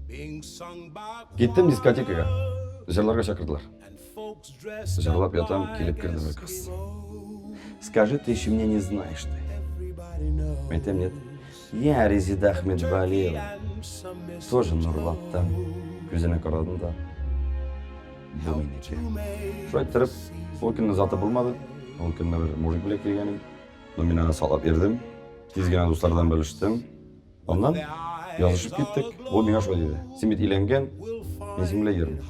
Киттем дискотекага. Җырларга чакырдылар. Җырлап ятам, килеп керде бер кыз. Скажи, ты еще меня не знаешь ты. Әйтәм, нет. Я Резида Ахмедвалиева. Тоже Нурлаттан. Күзенә карадым да. Бу минеке. Шулай иттереп, ул көнне заты булмады. Ул көнне бер мужик белән килгән идем. Но мин аны саклап йөрдем. Тиз генә дуслардан белештем. Аннан язышып киттек. Ул миңа шулай диде. Син бит өйләнгән, мин синең белән йөрмим.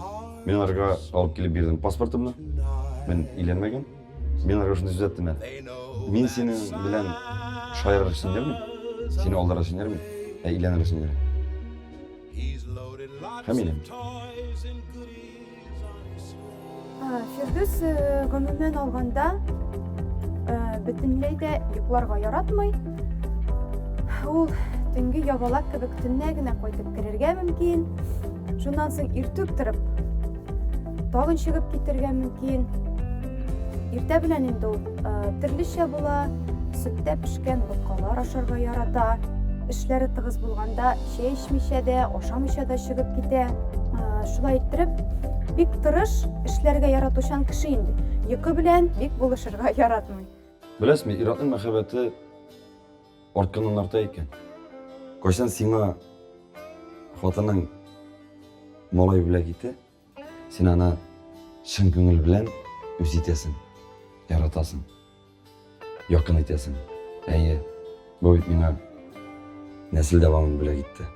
Мин аларга алып килеп бирдем паспортымны. Мин өйләнмәгән. Мин аларга шундый сүз әйттем әле. Мин синең белән шаярыр өчен йөрмим. Сине алдарыр өчен йөрмим. Ә өйләнер өчен йөрим. Һәм өйләндем. Фирдүс э, гомумән алганда э, бөтенләй дә йокларга яратмый. Ул төнге ябалак кебек төнлә генә кайтып керергә мөмкин. Шуннан соң иртүк торып тагын чыгып китергә мөмкин. Иртә белән инде ул э, төрлечә була. Сөттә пешкән боткалар ашарга ярата. Эшләре тыгыз булганда чәй эчмичә дә, ашамыйча да чыгып китә. Шулай иттереп, бик тырыш, эшләргә яратучан кеше инде. Йокы белән бик булышырга яратмый. Беләсезме, ир-атның мәхәббәте артканнан арта икән. Кайчан сиңа хатының малай бүләк итә, син аны чын күңел белән үз итәсең, яратасың. Якын итәсең. Әйе, бу бит миңа нәсел дәвамын бүләк итте.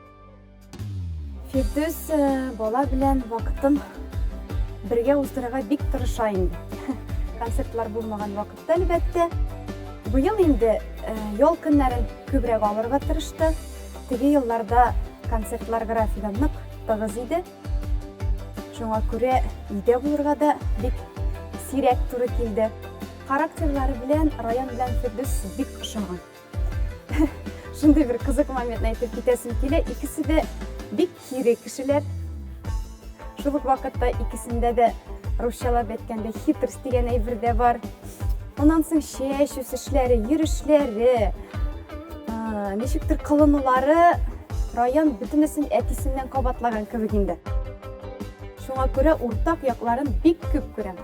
Фирдүс э, бала белән вакытын бергә уздырырга бик тырыша инде. Концертлар булмаган вакытта, әлбәттә. Быел инде э, ял көннәрен күбрәк алырга тырышты. Теге елларда концертлар графигы нык тыгыз иде. Шуңа күрә өйдә булырга да бик сирәк туры килде. Характерлары белән Раян белән Фирдүс бик ошаган. Шундый бер кызык моментны әйтеп китәсем килә. Икесе дә бик кире кешеләр. Шул ук вакытта икесендә дә русчалап әйткәндә хитрость дигән әйбер дә бар. Аннан соң чәч үсешләре, йөрешләре, ничектер кылынулары Раян бөтенесен әтисеннән кабатлаган кебек инде. Шуңа күрә уртак якларын бик күп күрәм.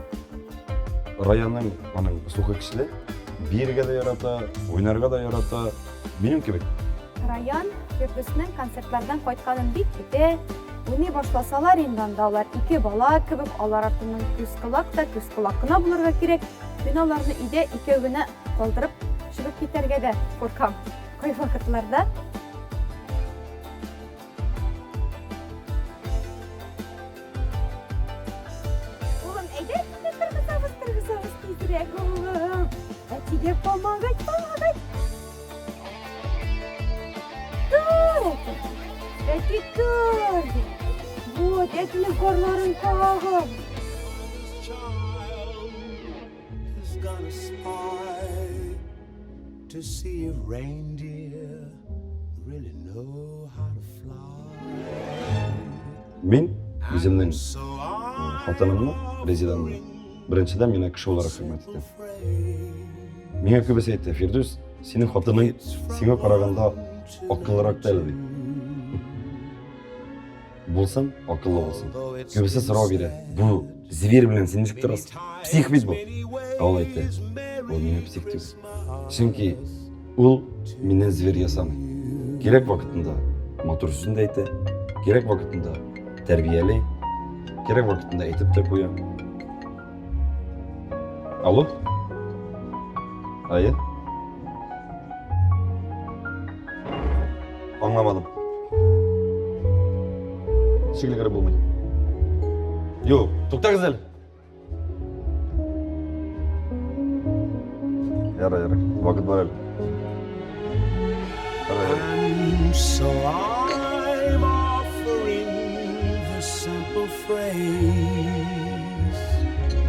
Раянның аның сухы кешеле, биергә дә ярата, уйнарга да ярата. Минем кебек. Раян Фирдүснең концертлардан кайтканын бик көтә. Уйный башласалар инде анда алар ике бала кебек, алар артыннан күз колак та күз колак кына булырга кирәк. Мин аларны өйдә икәү генә калдырып чыгып китәргә дә куркам. Кайвакытларда Улым, әйдә, торгызабыз, торгызабыз тизрәк, улым. Әтигә помогать, помогать. Тор, әти. Әти, тор. Вот, әтинең карларын тагын. To see if reindeer really know how to fly. Мин үземнең хатынымны, Резидамны, беренчедән миңа кеше буларак хөрмәт итәм. Миңа күбесе әйтте, Фирдүс, синең хатының сиңа караганда акыллырак та әле, ди. Булсын, акыллы булсын. Күбесе сорау бирә. Бу зверь белән син ничек торасың? Псих бит бу. Ә ул әйтте, ул мине псих түгел. Чөнки ул миннән зверь ясамый. Кирәк вакытында матур сүзен дә әйтә, кирәк вакытында тәрбияли, кирәк вакытында әйтеп тә куя. Алло? Әйе? Аңламадым. Шикле кереп булмый. Юк, туктагыз әле. Ярар, ярар. Вакыт бар әле. And so I'm offering the simple phrase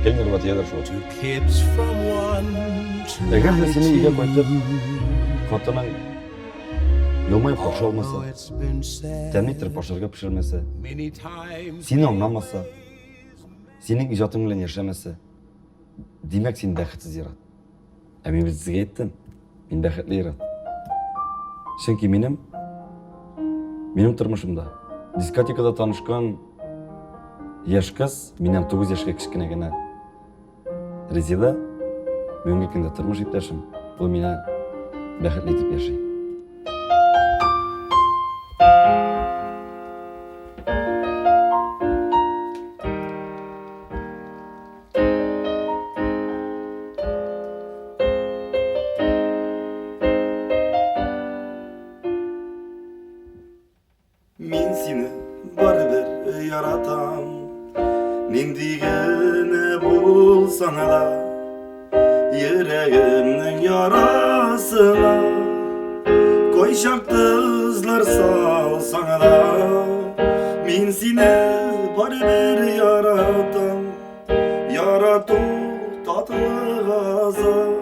Кемнәр бар тияләр шул. to kids from one to Әгәр дә сине өйгә кайтып, хатының Елмаеп каршы алмаса, тәмле иттереп ашарга пешермәсә, сине аңламаса, синең иҗатың белән яшәмәсә, димәк, син бәхетсез ир-ат. Ә мин бит сезгә әйттем, мин бәхетле ир-ат. Чөнки минем минем тормышымда Дискотекада танышкан яшь кыз, миннән 9 яшькә кечкенә генә Резида, бүгенге көндә тормыш иптәшем, ул мине бәхетле итеп яши. Мин сине барыбер яратам, Нинди генә булсаң да, Йөрәгемнең ярасына Кайчак тозлар салсаң да, Мин сине барыбер яратам. Ярату татлы газап,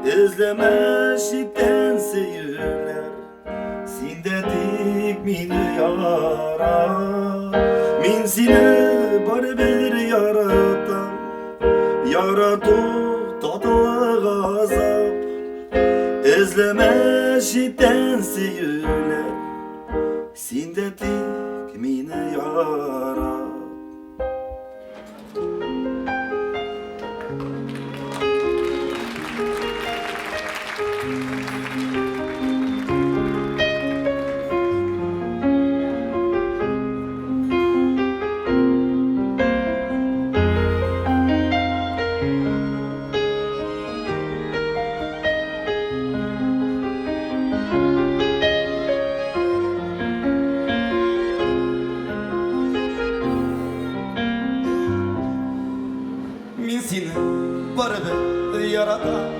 Эзләмә читтән сөюләр. Син дә тик мине ярат. Мин сине барыбер яратам. Ярату татлы газап. Эзләмә читтән сөюләр. Син дә тик мине ярат. Мин сине барыбер яратам.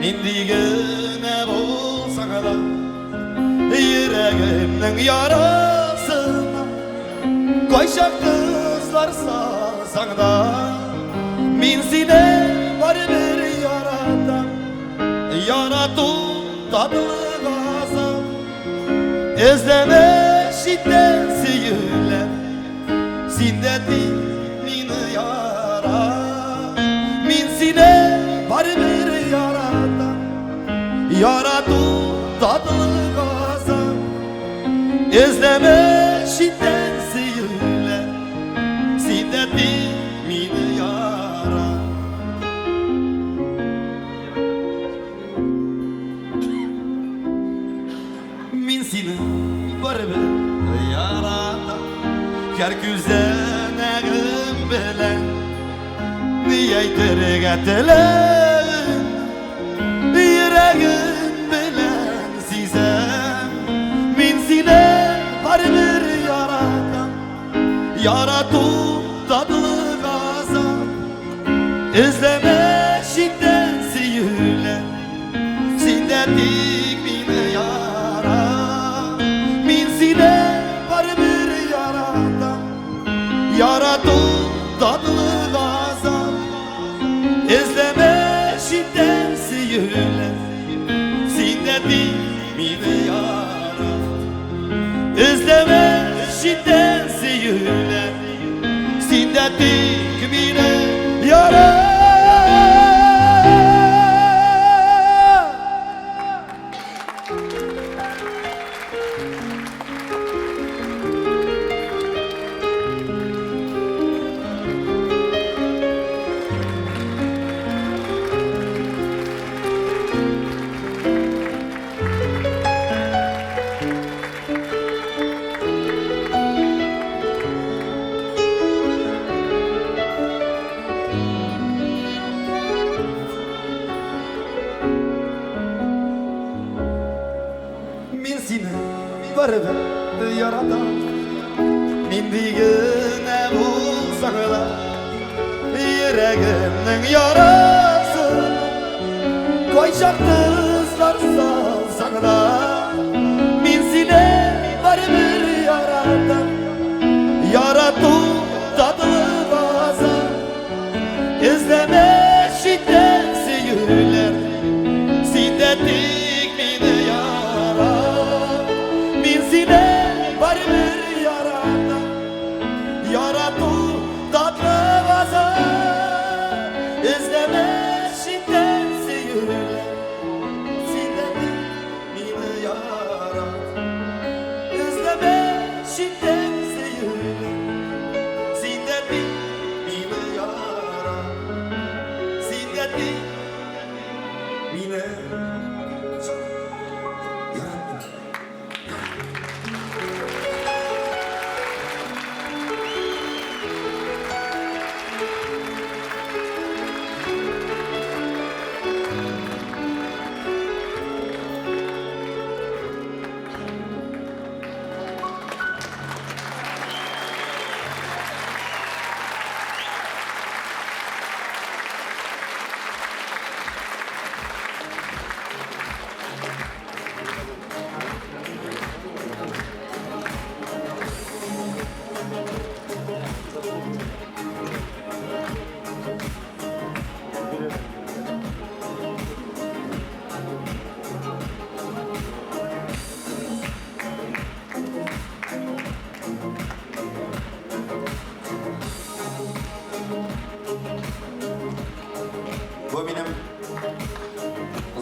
Нинди генә булсаң да, йөрәгемнең ярасына кайчак кызлар салсаң да, мин сине барыбер яратам. Ярату татлы газап, эзләмә читтән сөюләр. Син дә тик мине ярат. Мин сине барыбер яратам. Ярату татлы газап. Эзләмә читтән сөюләр. Син дә тик мине ярат. Мин сине барыбер яратам. Һәр күзәнәгем белән ни әйтергә теләвен йөрәгем белән сизәм. Мин сине барыбер яратам. Ярату татлы газап. Эзләмә читтән сөюләр. Син дә тик мине ярат. Мин сине барыбер яратам. Ярату татлы газап. Эзләмә читтән сөюләр. Син дә тик мине ярат. Эзләмә читтән сөюләр. Син дә тик мине ярат. Мин сине барыбер яратам. Нинди генә булсаң да, йөрәгемнең ярасын кайчак тозлар салсаң да, мин сине барыбер яратам. Ярату татлы газап. Эзләмә читтән сөюләр. Син дә тик мине ярат. Мин сине барыбер яратам. Ярату татлы газап. Эзләмә читтән сөюләр. Син дә тик мине ярат. Эзләмә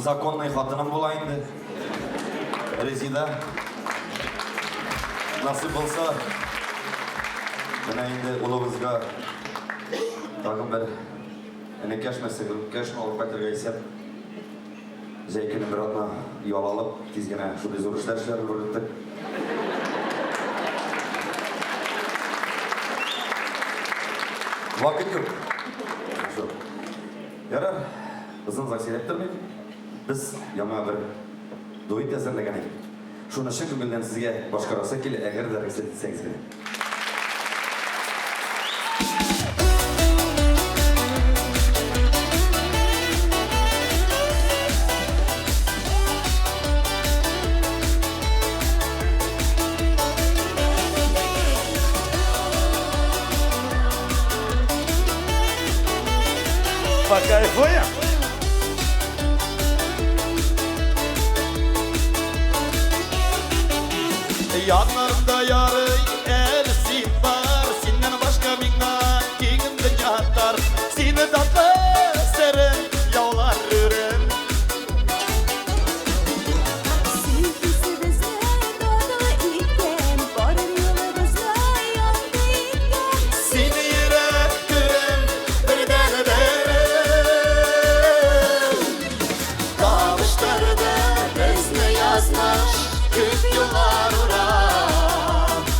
законный хатыным була инде. Резида. Насыйп булса, менә инде улыбызга тагын бер энекәшме, сеңелкәшме алып кайтырга исәп. Җәй көне бер атна ял алып, тиз генә шундый зур эшләр эшләргә өлгерттек. Вакыт юк. Шул. Ярар, озын-озак сөйләп тормыйм. Без яңа бер дуэт әзерләгән идек. Шуны чын күңелдән сезгә башкарасы килә, әгәр дә рөхсәт итсәгез генә. Покайфуем? Яннарымда ярый әле син бар, Синнән башка миңа киң дөнья тар. Сине татлы серем яулар үрем. Син хисебезне татлы иткән, барыр юлыбызны якты иткән. Сине йөрәк түрем бердәнберем. Табыштырды безне язмыш, күп юллар урап.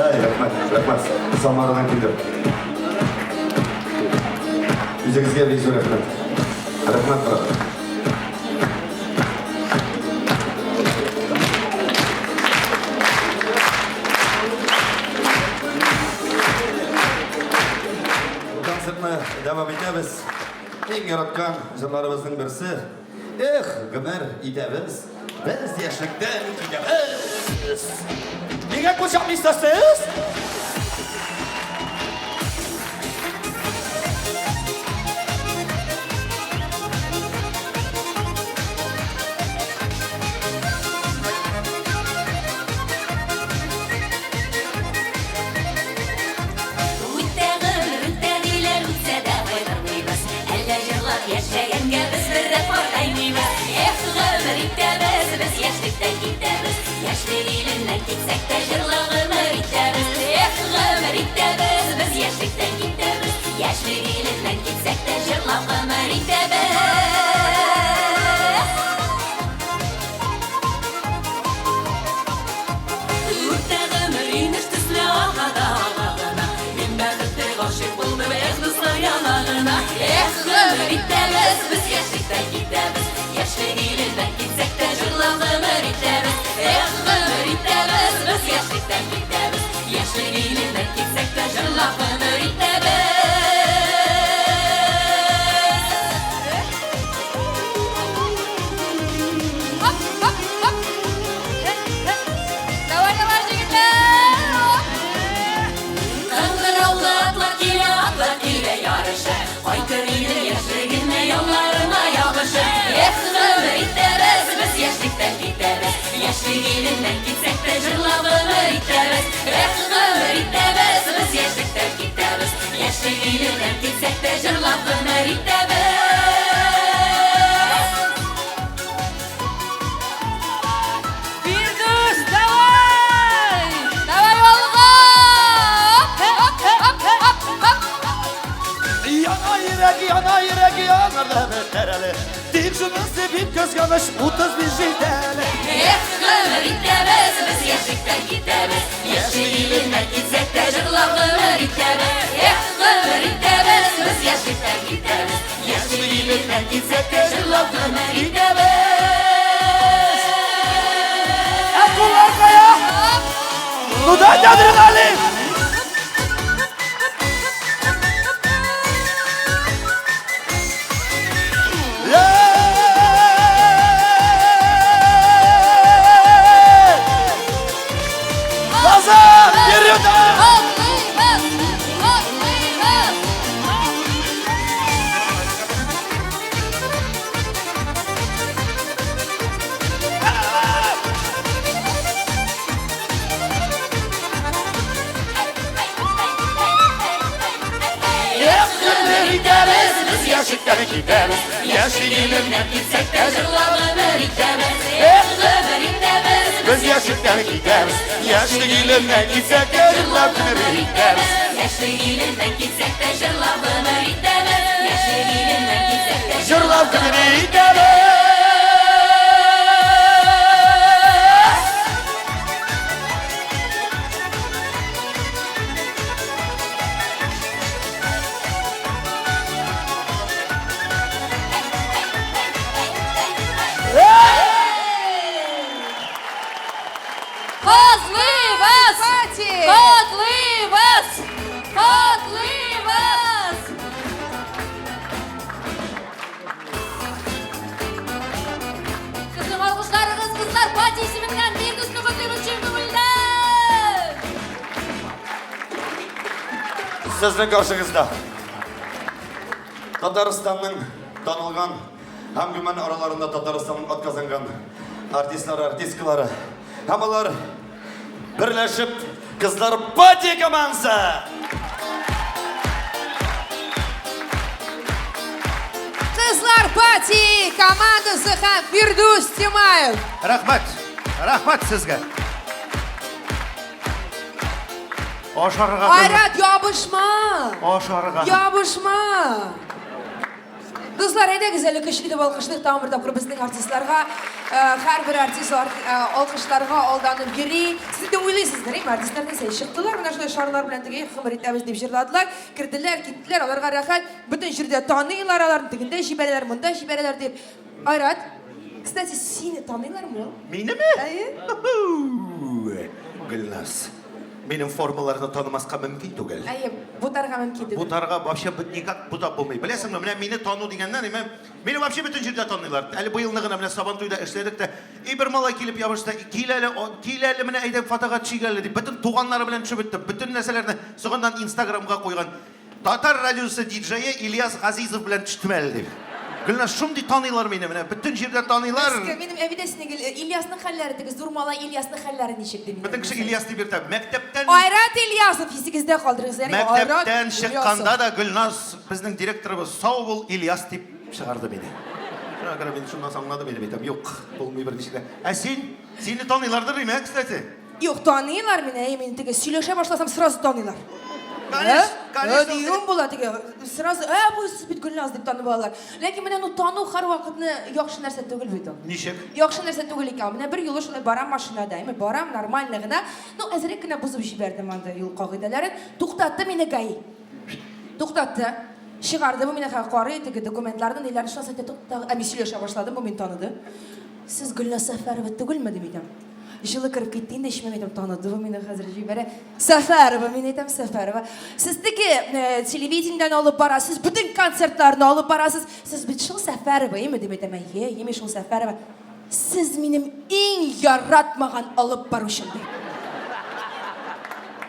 Әй, рәхмәт, рәхмәт. Самарадан килдем. Үзегезгә бик зур рәхмәт. Рәхмәт, брат. Концертны дәвам итәбез. Иң яраткан җырларыбызның берсе. Эх, гомер итәбез. Без яшьлектән китәбез. Нигә кул чапмыйсыз сез? Үтә гомер, үтә диләр, үтсә дә кайтармыйбыз. Әллә җырлап яшәгәнгә без бер дә картаймыйбыз. Эх, гомер итәбез, без яшьлектән китәбез. Яшьлек иленнән китсәк тә җырлап гомер итәбез. Эх, гомер итәбез, без яшьлектән китәбез. Яшьлек иленнән китсәк тә җырлап гомер итәбез. Үтә гомер инеш төсле ага да ага гына. Мин бәхетле гашыйк булдым, эх, дуслар янагына. Эх, гомер итәбез, без яшьлектән китәбез. Яшьлек иленнән китсәк тә җырлап гомер итәбез. Эх, гомер итәбез, без яшьлектән китәбез. Яшьлек иленнән китсәк тә җырлап гомер итәбез. Хоп, хоп, хоп. Давай, давай, егетләр. Хоп. Кыңгыраулы атлар килә, атлар килә ярышы. Кайтыр идем яшьлегемә, ялларыма ябышып. Эх, гомер итәбез, без яшьлектән китәбез. Яшьлек иленнән китсәк тә җырлап гомер итәбез. Эх, гомер итәбез, без яшьлектән китәбез. Яшьлек иленнән китсәк тә җырлап гомер итәбез. Фирдүс, давай! Давай, алга! Хоп, хоп, хоп, хоп. Яна йөрәк, яна йөрәк, янар да бетәр әле. Тик шунысы бик кызганыч, 35 җитә әле. Эх, гомер итәбез, без яшьлектән китәбез. Яшьлек иленнән китсәк тә җырлап гомер итәбез. Эх, гомер итәбез, без яшьлектән китәбез. Яшьлек иленнән китсәк тә җырлап гомер итәбез. Ә куллар кая? Ну дайте адреналин! Ей! Назад! Вперед! Котлыйбыз! Котлыйбыз! Эх, гомер итәбез, без яшьлектән китәбез. Яшьлек иленнән Китсәк тә җырлап гомер итәбез. Эх, гомер итәбез, Без яшьлектән китәбез. Яшьлек иленнән китсәк тә җырлап гомер итәбез. Яшьлек иленнән китсәк тә җырлап гомер итәбез. Яшьлек иленнән китсәк тә Җырлап гомер итәбез. Котлыйбыз! Котлыйбыз! Котлыйбыз! Сезнең алкышларыгыз Кызлар пати исеменнән Фирдүсне котлыйбыз чын күңелдән! Сезнең каршыгызда Татарстанның танылган һәм гомумән араларында Татарстанның атказанган артистлары, артисткалары һәм алар берләшеп Кызлар пати командасы! Кызлар пати командасы һәм Фирдүс Тямаев. Рәхмәт. Рәхмәт сезгә. Ашарга. Айрат, ябышма! Ашарга. Ябышма! Дуслар, әйдәгез әле көчле итеп алкышлыйк тагын бер тапкыр безнең артистларга. Һәрбер артист алкышларга алданып йөри. Сез инде уйлыйсыздыр, әйме, артистлар нәрсә, чыктылар менә шулай шарлар белән теге гомер итәбез дип җырладылар, керделәр, киттеләр, аларга рәхәт, бөтен җирдә таныйлар аларны, тегендә җибәрәләр, монда җибәрәләр дип. Айрат, кстати, сине таныйлармы ул? Минеме? Әйе. Гөлназ, минем формаларны танымаска мөмкин түгел. Әйе, бутарга мөмкин түгел. Бутарга вообще никак бутап булмый. Беләсеңме, менә мине тану дигәннән, әмма мине вообще бөтен җирдә таныйлар. Әле быелны гына менә Сабантуйда эшләдек тә, и бер малай килеп ябышты, кил әле, кил әле менә әйдә фотога төшик әле дип, бөтен туганнары белән төшеп бетте, бөтен нәрсәләрне соңыннан Инстаграмга куйган. Татар радиосы диджее Ильяс Газизов белән төштем әле дип. Гөлназ, шундый таныйлар мине, менә бөтен җирдә таныйлар. Мәскәү, минем әби дә сине гел Ильясның хәлләре теге зур малай Ильясның хәлләре ничек ди минем. Бөтен кеше Ильяс дип йөртә. Мәктәптән Айрат Ильясов исегездә калдырыгыз, яни Айрат Мәктәптән чыкканда да Гөлназ безнең директорыбыз сау бул Ильяс дип чыгарды мине. Шуңа күрә мин шуннан соң аңладым инде, әйтәм, юк, булмый берничек тә. Ә син? Сине таныйлардыр дим, ә, кстати? Юк, таныйлар мине, әй, мин теге сөйләшә башласам, сразу таныйлар. Конечно, конечно. Диюем була теге, сразу, ә, бу сез бит Гөлназ дип танып алалар. Ләкин менә ну тану һәрвакытны яхшы нәрсә түгел бит ул. Ничек? Яхшы нәрсә түгел икән. Менә бер юлы шулай барам машинада, әйме, барам нормально гына. Ну, әзрәк кенә бозып җибәрдем анда юл кагыйдәләрен. Туктатты мине ГАИ. Туктатты. Чыгарды бу мине хәзер карый, теге документларны, ниләрне шуннан соң әйтә, тукта, ә мин сөйләшә башладым, бу мине таныды. Сез Гөлназ Сәфәрова түгелме, дип әйтәм. Җылы кереп китте инде эчемә, әйтәм, таныды бу мине хәзер җибәрә. Сәфәрова, мин әйтәм, Сәфәрова. Сез теге э, телевидениедән алып барасыз, бөтен концертларны алып барасыз. Сез бит шул Сәфәрова, әйме, дип әйтәм, әйе, әйе, мин шул Сәфәрова. Сез минем иң яратмаган алып баручым, ди.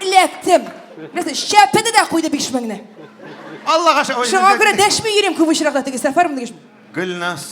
Эләктем. Нәрсә, чәпеде дә куйды 5000-не. Аллага шөкер. Шуңа күрә дәшми йөрим күп очракта теге Сәфәрова дигәч. Гөлназ,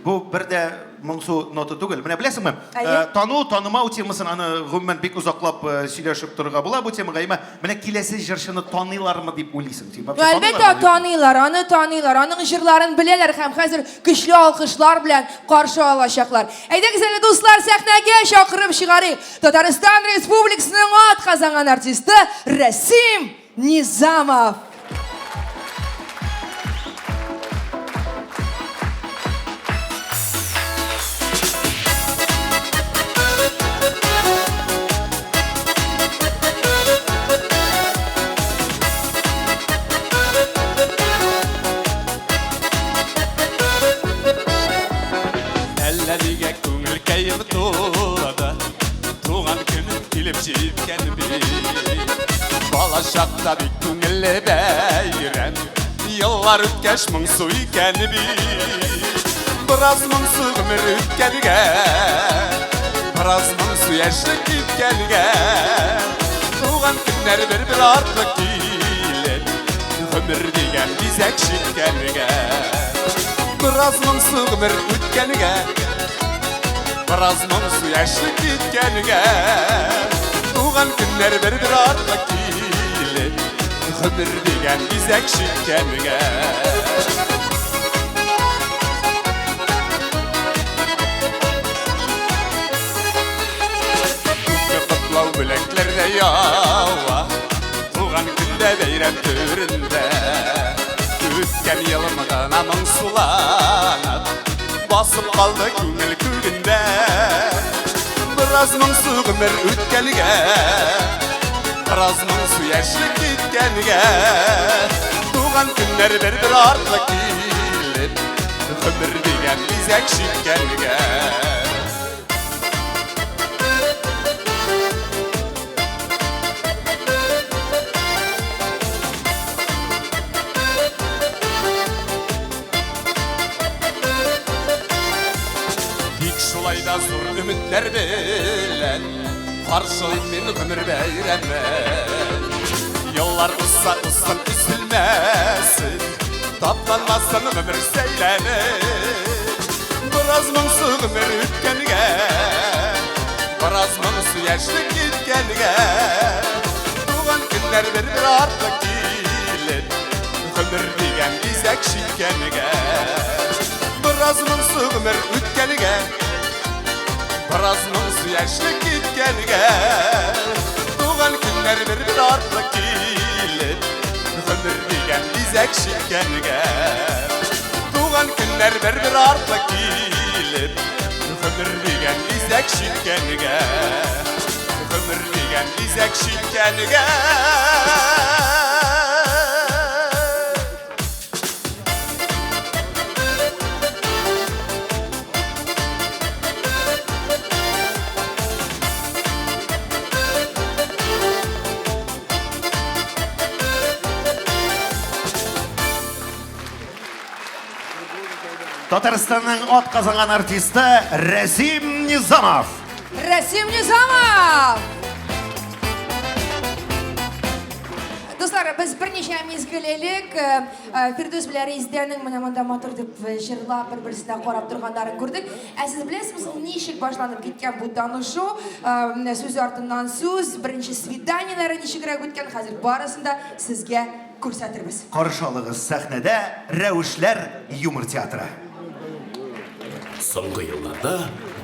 бу бер дә моңсу нота түгел. Менә беләсеңме, Әйе. тану, танымау темасын аны гомумән бик озаклап сөйләшеп торырга була бу темага. Әмма менә киләсе җырчыны таныйлармы дип уйлыйсың син? Вообще Әлбәттә, таныйлармы? таныйлар, аны таныйлар, аның җырларын беләләр һәм хәзер көчле алкышлар белән каршы алачаклар. Әйдәгез әле, дуслар, сәхнәгә чакырып чыгарыйк. Татарстан Республикасының атказанган артисты Рәсим Низамов. Әллә нигә күңелкәем тулады, Туган көнем килеп җиткән бит. Бала чакта бик күңелле бәйрәм, Еллар үткәч моңсу икән бит. Бераз моңсу гомер үткәнгә, Бераз моңсу яшьлек киткәнгә, Туган көннәр бер-бер артлы килеп, Гомер дигән бизәк чиккәнгә. Бераз моңсу гомер үткәнгә, Бераз моңсу яшьлек киткәнгә, Туган көннәр бер-бер артлы килеп, Гомер дигән бизәк чиккәнгә. Күпме котлау бүләкләр дә ява, Туган көндә бәйрәм түрендә. Үткән елым гына моңсуланып, Басып калды күңел күгендә. Бераз моңсу гомер үткәнгә, Бераз моңсу яшьлек киткәнгә, Туган көннәр бер-бер артлы килеп, Гомер дигән бизәк чиккәнгә. Тик шулай да зур өметләр белән Каршылыйм мин гомер бәйрәмен. Еллар узса узсын өзелмәсен, Тапланмасын гомер сәйләне. Бераз моңсу гомер үткәнгә, Бераз моңсу яшьлек киткәнгә, Туган көннәр бер-бер артлы килеп, Гомер дигән бизәк чиккәнгә. Бераз моңсу гомер үткәнгә, Бераз моңсу яшьлек киткәнгә, Туган көннәр бер-бер артлы килеп, Гомер дигән бизәк чиккәнгә. Туган Яман көннәр бер-бер артлы килеп, Гомер дигән бизәк чиккәнгә, Гомер дигән бизәк чиккәнгә. Татарстанның ат казанган артисты Рәсим Низамов. Рәсим Низамов! Дуслар, без берничә мизгел элек э, э, Фирдүс белән Резидәнең менә монда матур дип э, җырлап бер-берсенә карап торганнарын күрдек. Ә сез беләсезме соң ничек башланып киткән бу танышу? Менә сүз артыннан сүз, беренче свиданиеләре ничегрәк үткән, хәзер барысын да сезгә күрсәтербез. Каршы алыгыз сәхнәдә Рәвешләр юмор театры. Соңгы елларда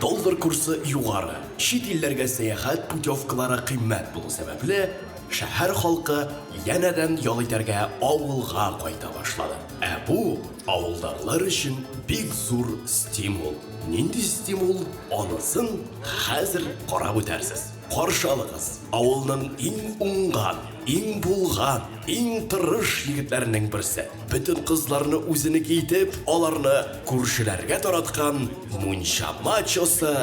доллар курсы югары, чит илләргә сәяхәт путевкалары кыйммәт булу сәбәпле, шәһәр халкы янәдән ял итәргә авылга кайта башлады. Ә бу, авылдагылар өчен бик зур стимул. Нинди стимул, анысын хәзер карап үтәрсез. Каршы алыгыз, авылның иң уңган, иң булган, иң тырыш егетләренең берсе, бөтен кызларны үзенеке итеп, аларны күршеләргә тараткан мунча мачосы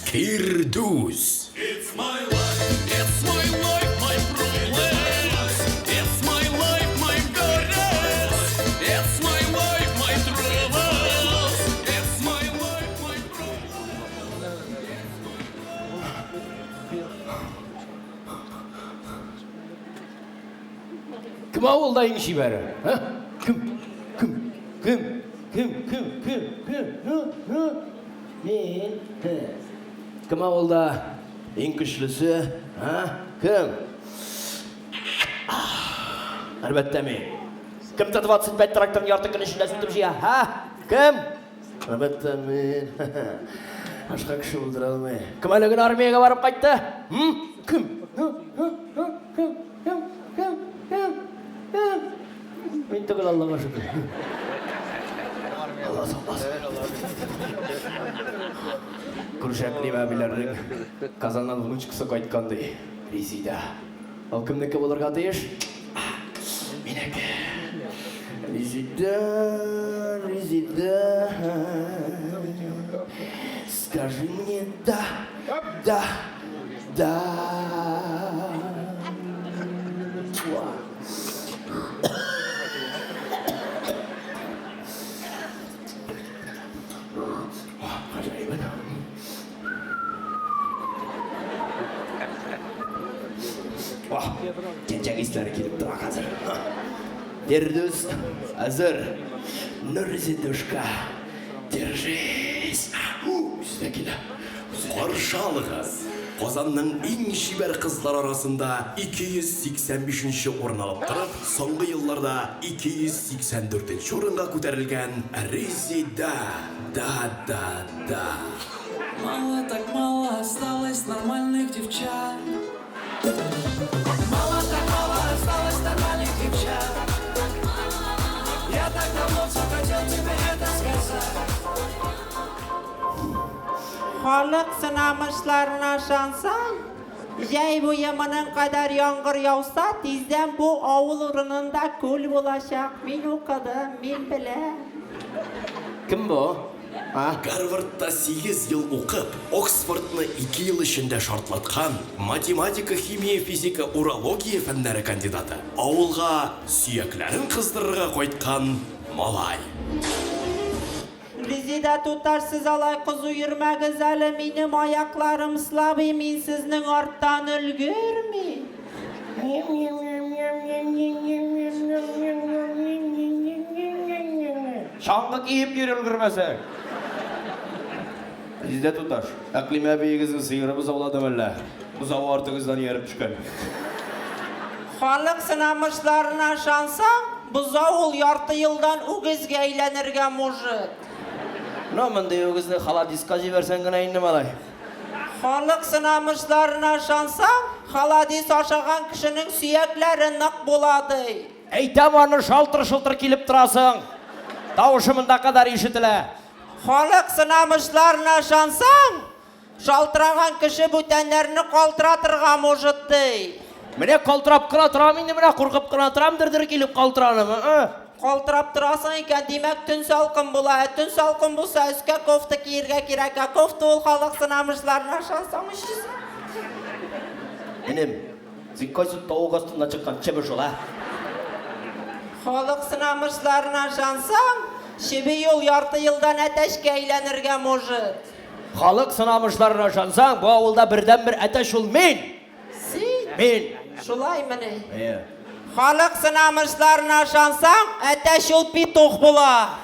Фирдүс! It's my life, it's my life, my problems. It's my life, my worries. It's my life, my troubles. It's my life, my Кем авылда иң чибәре? Ә? Кем? Кем? Кем? Кем? Кем? Кем? Кем? Һы? Һы? Мин. Һы. Кем авылда иң көчлесе? Ә? Кем? Әлбәттә мин. Кем Т-25 тракторын ярты көн эчендә сүтеп җыя? Һа? Кем? Әлбәттә мин. Башка кеше булдыра алмый. Кем әле генә армиягә барып кайтты? Кем? Кем? Кем? Кем? Кем? Кем? Кем? Мин түгел, Аллага шөкер. Алла сакласын. Күрше Әкълимә әбиләрнең Казаннан внучкасы кайткан ди, Резида. Ул кемнеке булырга тиеш? Минеке. Резида, Резида. Скажи мне да, да, да. Чәчәк исләре килеп тора хәзер. Фирдүс әзер. Нурзидушка, держись. Үзе дә килә. Каршы алыгыз, Казанның иң чибәр кызлары арасында 285 нче урын алып торып, соңгы елларда 284 нче урынга күтәрелгән Резеда Да-да-да. Мало так мало осталось нормальных девчат. Мало так мало осталось нормальных девчат. Я так давно все хотел тебе это сказать. Халык сынамышларына ышансаң, җәй буе моның кадәр яңгыр яуса, тиздән бу авыл урынында күл булачак. Мин укыдым, мин беләм. Кем бу? А? Гарвардта сигез ел укып, Оксфордны ике ел эчендә шартлаткан, математика, химия, физика, урология фәннәре кандидаты, авылга сөякләрен кыздырырга кайткан малай. Резеда туташ, сез алай кызу йөрмәгез әле, минем аякларым слабый, мин сезнең арттан өлгермим. Чаңгы киеп йөр өлгермәсәң. Резеда туташ, Әкълимә әбиегезнең сыеры бозауладымы әллә? Бозавы артыгыздан ияреп төшкән. Халык сынамышларына ышансаң, бозау ул ярты елдан үгезгә әйләнергә мужыт. Ну, мондый үгезне халадиска җибәрсәң генә инде, малай. Халык сынамышларына ышансаң, халадис ашаган кешенең сөякләре нык була, ди. Әйтәм аны, шалтыр-шылтыр килеп торасың. Тавышы монда кадәр ишетелә. Халык сынамышларына ышансаң, шалтыраган кеше бүтәннәрне калтыратырга может, ди. Менә калтырап кына торам инде, менә куркып кына торам, дер-дер килеп калтыранып. Калтырап торасың икән, димәк, төн салкын була. Ә төн салкын булса, өскә кофта киергә кирәк. Ә кофта ул халык сынамышларына ышансаң, 300. Энем, син кайсы тавык астыннан чыккан чебеш ул, ә? Халык сынамышларына ышансаң, чеби ул ярты елдан әтәчкә әйләнергә может. Халык сынамышларына ышансаң, бу авылда бердәнбер әтәч ул мин! Син? Мин. Шулаймыни? Әйе. Халык сынамышларына ышансаң, әтәч ул петух була.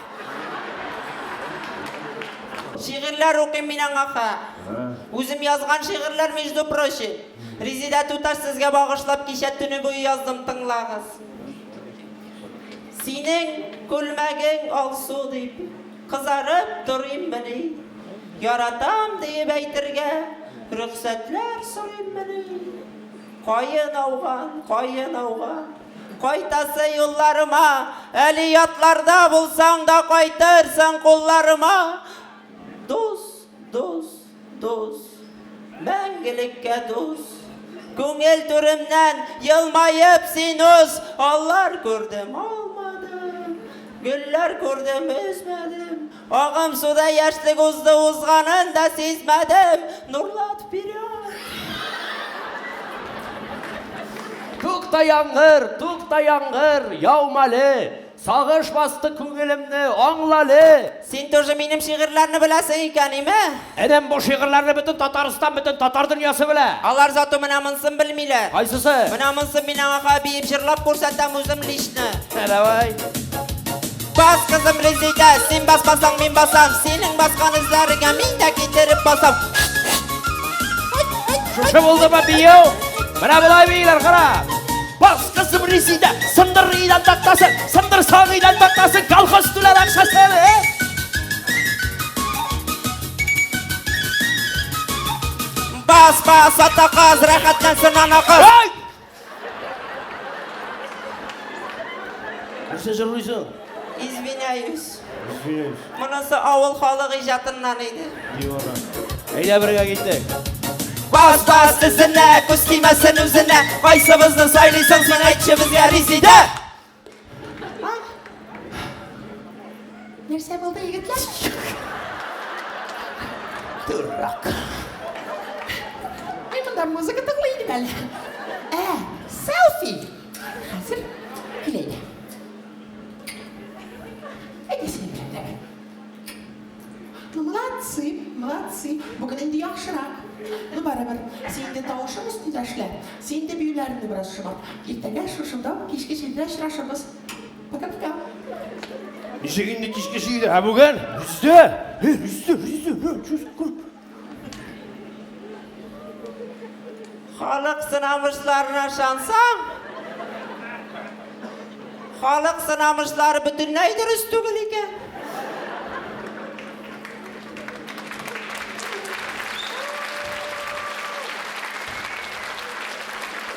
Шигырьләр укыйм мин аңа ха. Үзем язган шигырьләр, между прочим. Резидә туташ, сезгә багышлап кичә төне буе яздым, тыңлагыз. Синең күлмәгең алсу дип, кызарып торыйммыни? Яратам диеп әйтергә рөхсәтләр сорыйммыни? Каен ауган, каен ауган, кайтасы юлларыма, әле ятларда булсаң да кайтырсың кулларыма. Дус, дус, дус, мәңгелеккә дус. Күңел түремнән елмаеп син уз, аллар күрдем, алмадым, гөлләр күрдем, өзмәдем. Агым суда яшьлек узды, узганын да сизмәдем. Нурлат, вперед! Тукта, яңгыр, тукта, яңгыр, яумале! Сагыш басты күңелемне, аңлале! Син тоже минем шигырьләрне беләсең икән, име? Энем, бу шигырьләрне бөтен Татарстан, бөтен татар дөньясы белә. Алар зато менә монсын белмиләр. Кайсысы? Менә монсын мин аңа ха биеп җырлап күрсәтәм үзем лично. Ә, давай. Бас, кызым Резидә, син басмасаң, мин басам. Синең баскан эзләреңә мин дә китереп басам. Шушы булдымы бию? Менә болай бииләр, кара. Бас, кызым Резидә, сындыр идән тактасын, сындырсаң идән тактасын, колхоз түләр акчасын, э? Бас, бас, ата каз, рәхәтләнсен ана кыз. Ай! Нәрсә җырлыйсың? Извиняюсь. Извиняюсь. Монысы авыл халык иҗатыннан иде. Дивана. Әйдә бергә киттек. Бас, бас, эзенә, күз тимәсен үзенә. Кайсыбызны сайлыйсың син, әйтче безгә, Резидә? Нәрсә булды, егетләр? Дурак. Мин монда музыка тыңлый идем әле. Ә, селфи. Хәзер килә иде. Әйдә синең белән дә. Ну, молодцы, молодцы. Бүген инде яхшырак. Ну, барыбер, син инде тавышың өстендә эшлә. Син инде биюләреңне бераз шомарт. Иртәгә шушында ук кичке җидедә очрашырбыз. Пока-пока. Ничек инде кичке җидедә? Ә бүген? Йөздә! Йөздә, йөздә, йөздә. Халык сынамышларына ышансаң, халык сынамышлары бөтенләй дөрес түгел икән.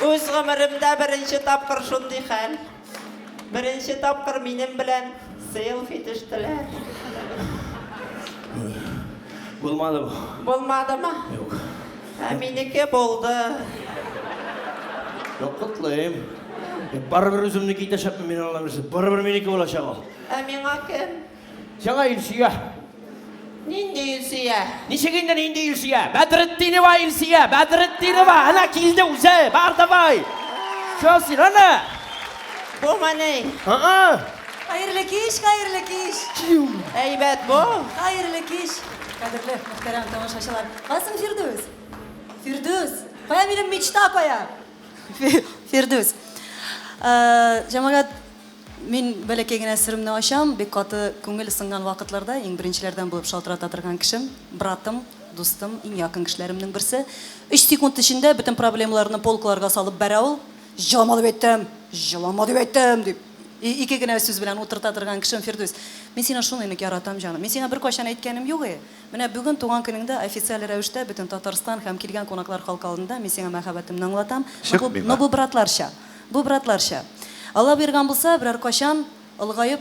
Үз гомеремдә беренче тапкыр шундый хәл. Беренче тапкыр минем белән селфи төштеләр. Булмады бу. Булмадымы? Юк. Ә минеке булды. Юк, котлыйм. Барыбер үземнеке итәчәкмен мин Алла бирсә. Барыбер минеке булачак ул. Ә миңа кем? Сиңа Илсөя. Нинди Илсөя? Ничек инде нинди Илсөя? Бәдретдинова Илсөя, Бәдретдинова, әнә килде үзе, бар давай. Чё син, әнә? Бумыни? Һы-ы. Хәерле кич, хәерле кич. Әйбәт бу. Хәерле кич, кадерле, мөхтәрәм тамашачылар. Кая соң Фирдүс? Фирдүс, кая минем мечта кая? Фирдүс. Җәмәгать, Мин бәләкәй генә серемне ачам, бик каты күңел сынган вакытларда иң беренчеләрдән булып шалтырата торган кешем, братым, дустым, иң якын кешеләремнең берсе. Өч секунд эчендә бөтен проблемаларны полкаларга салып бәрә ул. Җылама дип әйттем! Җылама дип әйттем! дип. И ике генә сүз белән утырта торган кешем Фирдүс. Мин сине шундый нык яратам, җаным. Мин сиңа беркайчан әйткәнем юк и. Менә бүген туган көнеңдә официаль рәвештә бөтен Татарстан һәм килгән кунаклар халкы алдында мин сиңа мәхәббәтемне аңлатам. Чык Но бу, миңа. но бу братларча. Бу братларча. Алла боерган булса, берәр кайчан олыгаеп,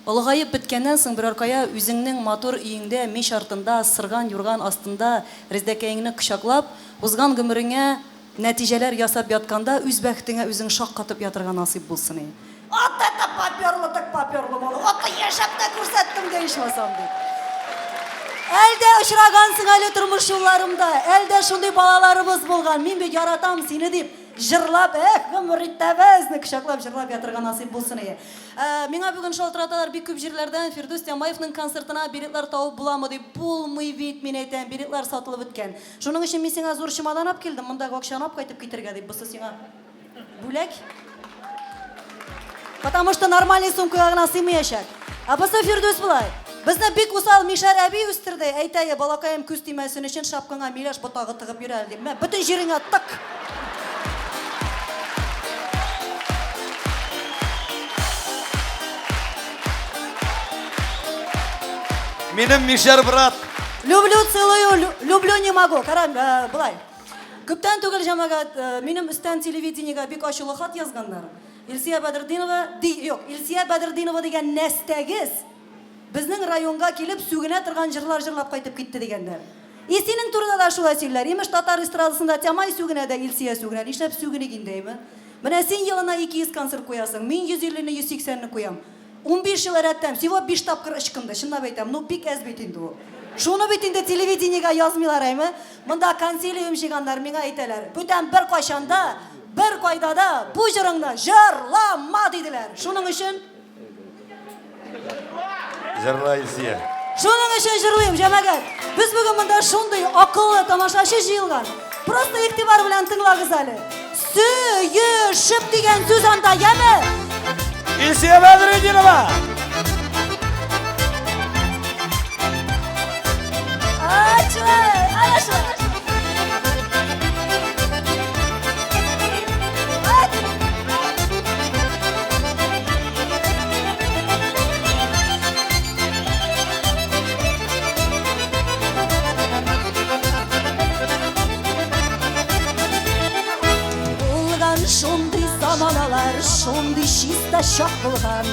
Олыгаеп беткәннән соң берәр кая үзеңнең матур өеңдә, мич артында, сырган юрган астында Рездәкәеңне кочаклап, узган гомереңә нәтиҗәләр ясап ятканда үз бәхетеңә үзең шаккатып ятырга насыйп булсын и. Вот это поперло так поперло, малай. Вот яшәп тә күрсәттем дә ичмасам дип. Әлдә очрагансың әле тормыш юлларымда, әлдә шундый балаларыбыз булган, мин бит яратам сине дип, җырлап, эх, гомер итәбезне кочаклап җырлап ятырга насыйп булсын ие. Ә, миңа бүген шалтыраталар бик күп җирләрдән, Фирдүс Тямаевның концертына билетлар табып буламы дип. Булмый бит, мин әйтәм, билетлар сатылып беткән. Шуның өчен мин сиңа зур чемодан алып килдем, мондагы акчаны алып кайтып китергә дип, бусы сиңа бүләк. Потому что нормальный сумкага гына сыймаячак. Ә бусы Фирдүс болай. Безне бик усал мишәр әби үстерде. Әйтәе, балакаем, күз тимәсен өчен шапкаңа миләш ботагы тыгып йөр әле, дип. Мә, бөтен җиреңә тык! Минем мишәр брат. Люблю, целую, люблю не могу. Кара, э, болай. Күптән түгел, җәмәгать, э, минем өстән телевидениегә бик ачулы хат язганнар. Илсөя Бәдретдинова, ди, юк, Илсөя Бәдретдинова дигән нәстәгез безнең районга килеп сүгенә торган җырлар җырлап кайтып китте дигәннәр. И синең турыда да шулай сөйлиләр. Имеш, татар эстрадасында Тямай сүгенә дә Илсөя сүгенә. Нишләп сүгеник инде, әйме? Менә син елына 200 концерт куясың, мин 150 не, 180 не куям. 15 ел рәттән, всего 5 тапкыр ычкынды, чынлап әйтәм, ну бик әз бит инде ул. Шуны бит инде телевидениегә язмыйлар, әйме? Монда консилиум җыйганнар, миңа әйтәләр, бүтән беркайчан да, беркайда да бу җырыңны җырлама, диделәр. Шуның өчен Җырла, Илсөя. Шуның өчен җырлыйм, җәмәгать. Без бүген монда шундый акыллы тамашачы җыелган. Просто игътибар белән тыңлагыз әле. Сөешеп дигән сүз анда, яме? Илсөя Бәдретдинова! Ачылай, ана шулай. Булган шундый заманалар, шундый чиста чак булган.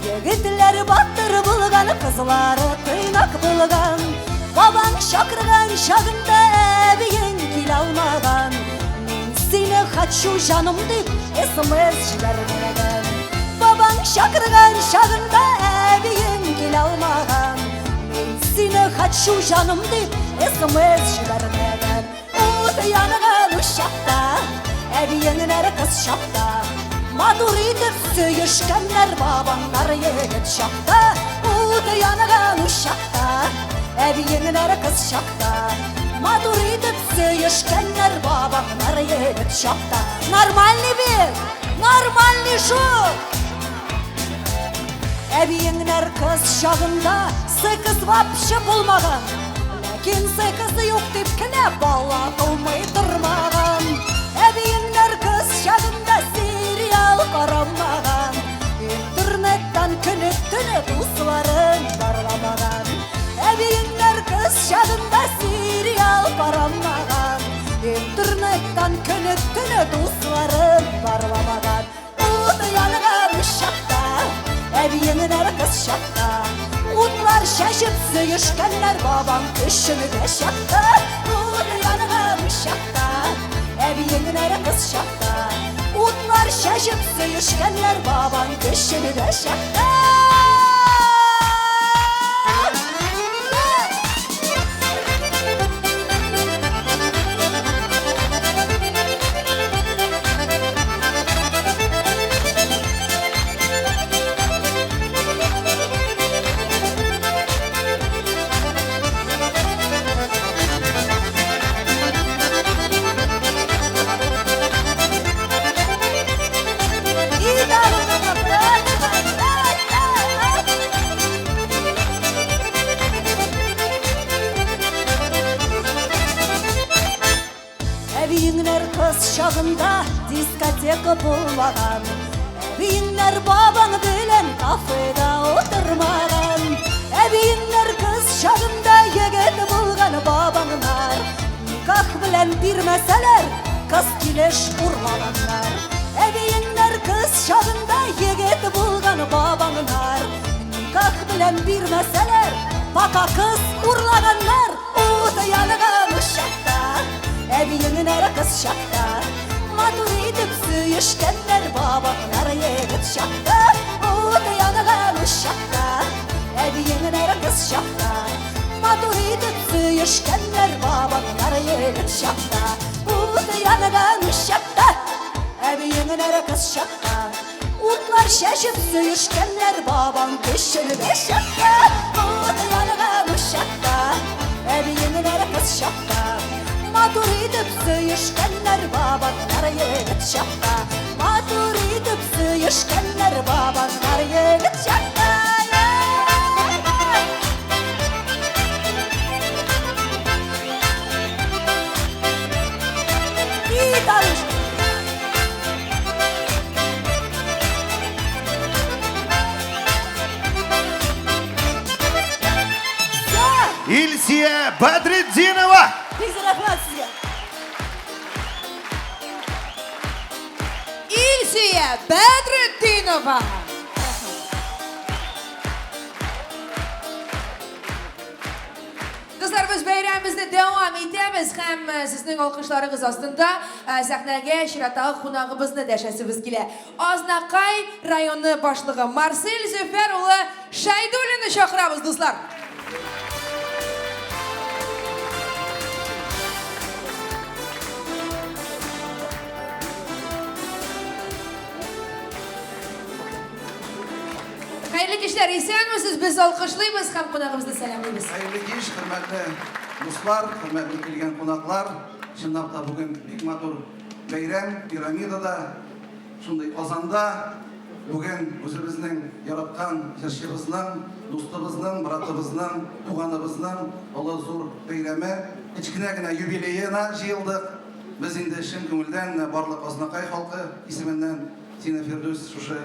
Егетләр батыр булган, кызлары тыйнак булган. Бабаң чакырган чагында әбиең килә алмаган. Мин сине хочу, җаным дип смс җибәрмәгән. Бабаң чакырган чагында әбиең килә алмаган. Мин сине хочу, җаным дип смс җибәрмәгән. Ут янган учакта, әбиеңнәр кыз чакта. Матур итеп сөешкәннәр бабаңнар егет чакта. Ут янган учакта, әбиеңнәр кыз чакта. Матур итеп сөешкәннәр бабаңнар егет чакта. Нормальный бит! Нормальный шул! Әбиеңнәр кыз чагында секс вообще булмаган. Ләкин секс юк дип кенә бала тумый тормаган. Әбиеңнәр кыз чагында сериал карамаган. Интернеттан көне төне дусларын барламаган. Әбиеңнәр кыз чагында сериал карамаган. Интернеттан көне төне дусларын барламаган. Ут янган чакта, әбиеңнәр кыз чакта, Утлар чәчеп сөешкәннәр бабаң көчендә чакта. Ут янган чакта, әбиеңнәр кыз чакта, Утлар чәчеп сөешкәннәр бабаң көчендә чакта. Әбиеңнәр кыз чагында дискотека булмаган. Әбиеңнәр бабаң белән кафеда утырмаган. Әбиеңнәр кыз чагында егет булган бабаңнар. Никах белән бирмәсәләр, кыз килеш урлаганнар. Әбиеңнәр кыз чагында егет булган бабаңнар. Бирмәсәләр, пока кыз урлаганнар. Ут янган учакта, әбиеңнәр кыз чакта. Матур итеп сөешкәннәр бабаңнар егет чакта. Ут янган учакта, әбиеңнәр кыз чакта. Матур итеп сөешкәннәр бабаңнар егет чакта. Ут янган учакта, әбиеңнәр кыз чакта. Утлар чәчеп сөешкәннәр бабаң көчендә чакта. Ут янган учакта, әбиеңнәр кыз чакта. Матур итеп сөешкәннәр бабаңнар егет чакта. Матур итеп сөешкәннәр бабаңнар егет чакта. И, Таруш! Илсия Бәдретдинова! Бик зур рәхмәт сезгә. Илсөя Бәдретдинова! Дуслар, без бәйрәмебезне дәвам итәбез һәм э, сезнең алкышларыгыз астында э, сәхнәгә чираттагы кунагыбызны дәшәсебез килә. Азнакай районы башлыгы Марсель Зөфәр улы Шәйдуллинны чакырабыз, дуслар. Хәерле кичләр, исәнмесез, без алкышлыйбыз һәм кунагыбызны сәламлибез. Хәерле кич, хөрмәтле дуслар, хөрмәтле килгән кунаклар. Чынлап та бүген бик матур бәйрәм, пирамидада, шундый Казанда. Бүген үзебезнең яраткан җырчыбызның, дустыбызның, братыбызның, туганыбызның олы зур бәйрәме, кечкенә генә юбилеена җыелдык. Без инде чын күңелдән менә барлык Азнакай халкы исеменнән сине, Фирдүс, шушы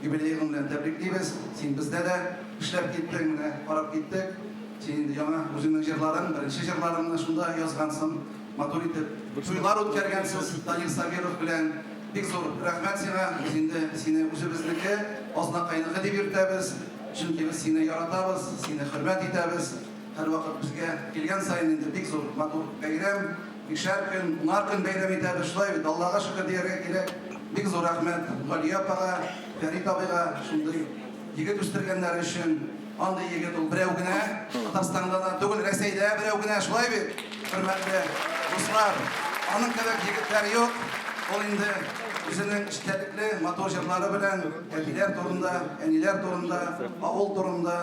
юбилеең белән тәбриклибез. Син бездә дә эшләп киттең, менә карап киттек. Син инде яңа үзеңнең җырларың, беренче җырларыңны шунда язгансың. Матур итеп туйлар үткәргәнсез Данир Сабиров белән. Бик зур рәхмәт сиңа. Без инде сине үзебезнеке, Азнакайныкы дип йөртәбез. Чөнки без сине яратабыз, сине хөрмәт итәбез. Һәрвакыт безгә килгән саен инде бик зур матур бәйрәм. Бишәр көн, унар көн бәйрәм итәбез. Шулай бит, Аллага шөкер дияргә кирәк. Бик зур рәхмәт Галия апага, Фәрит абыйга шундый егет үстергәннәре өчен. Андый егет ул берәү генә, Татарстанда да түгел, Рәсәйдә берәү генә, шулай бит, хөрмәтле дуслар? Аның кебек егетләр юк. Ул инде үзенең эчтәлекле, матур җырлары белән әтиләр турында, әниләр турында, авыл турында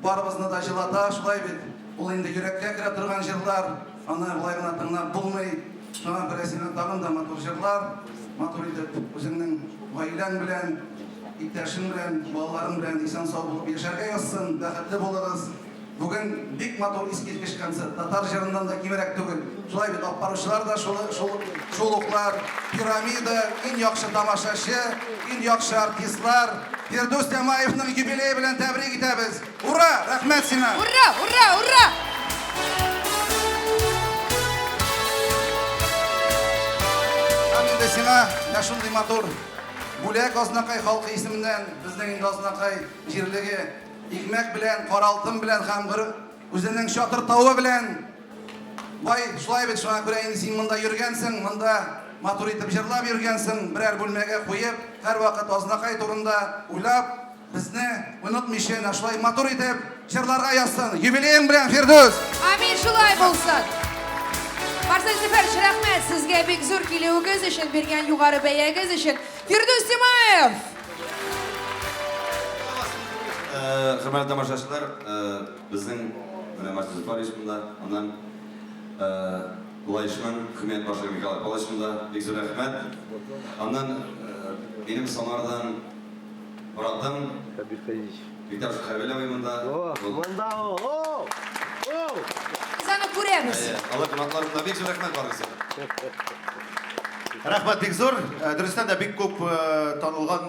барыбызны да җылата, шулай бит? Ул инде йөрәккә керә торган җырлар, аны болай гына тыңлап булмый. Шуңа күрә сиңа тагын да матур җырлар, матур итеп үзеңнең гаиләң белән, иптәшең белән, балаларың белән исән-сау булып яшәргә язсын, бәхетле булыгыз. Бүген бик матур искиткеч концерт. Татар җырыннан да кимрәк түгел. Шулай бит, алып баручылар да шул, шул, шул уклар. Пирамида, иң яхшы тамашачы, иң яхшы артистлар. Фирдүс Тямаевның юбилее белән тәбрик итәбез. Ура! Рәхмәт сиңа! Ура! Ура! Ура! Һәм инде сиңа менә шундый матур бүләк Азнакай халкы исеменнән, безнең инде Азнакай җирлеге икмәк белән, каралтым белән һәм үзенең чатыр тавы белән бай, шулай бит, шуңа күрә инде син монда йөргәнсең, монда матур итеп җырлап йөргәнсең, берәр бүлмәгә куеп, һәрвакыт Азнакай турында уйлап, Безне онытмыйча әнә шулай матур итеп җырларга язсын. Юбилеең белән, Фирдүс! Амин, шулай булсын. Марсель Зөфәрович, рәхмәт сезгә бик зур килүегез өчен, биргән югары бәягез өчен. Фирдүс Тимаев! Хөрмәтле тамашачылар, безнең менә Марсель Зөфәрович монда, аннан Лаешның хөкүмәт башлыгы Николай Павлович монда, бик зур рәхмәт. Аннан минем Самарадан Братым Виктор Хәбил абый монда. Монда ул. О! О! Без аны күрәбез. Әйе, алар кунаклар монда. Бик зур рәхмәт барыгызга. Рәхмәт бик зур. Дөрестән дә бик күп танылган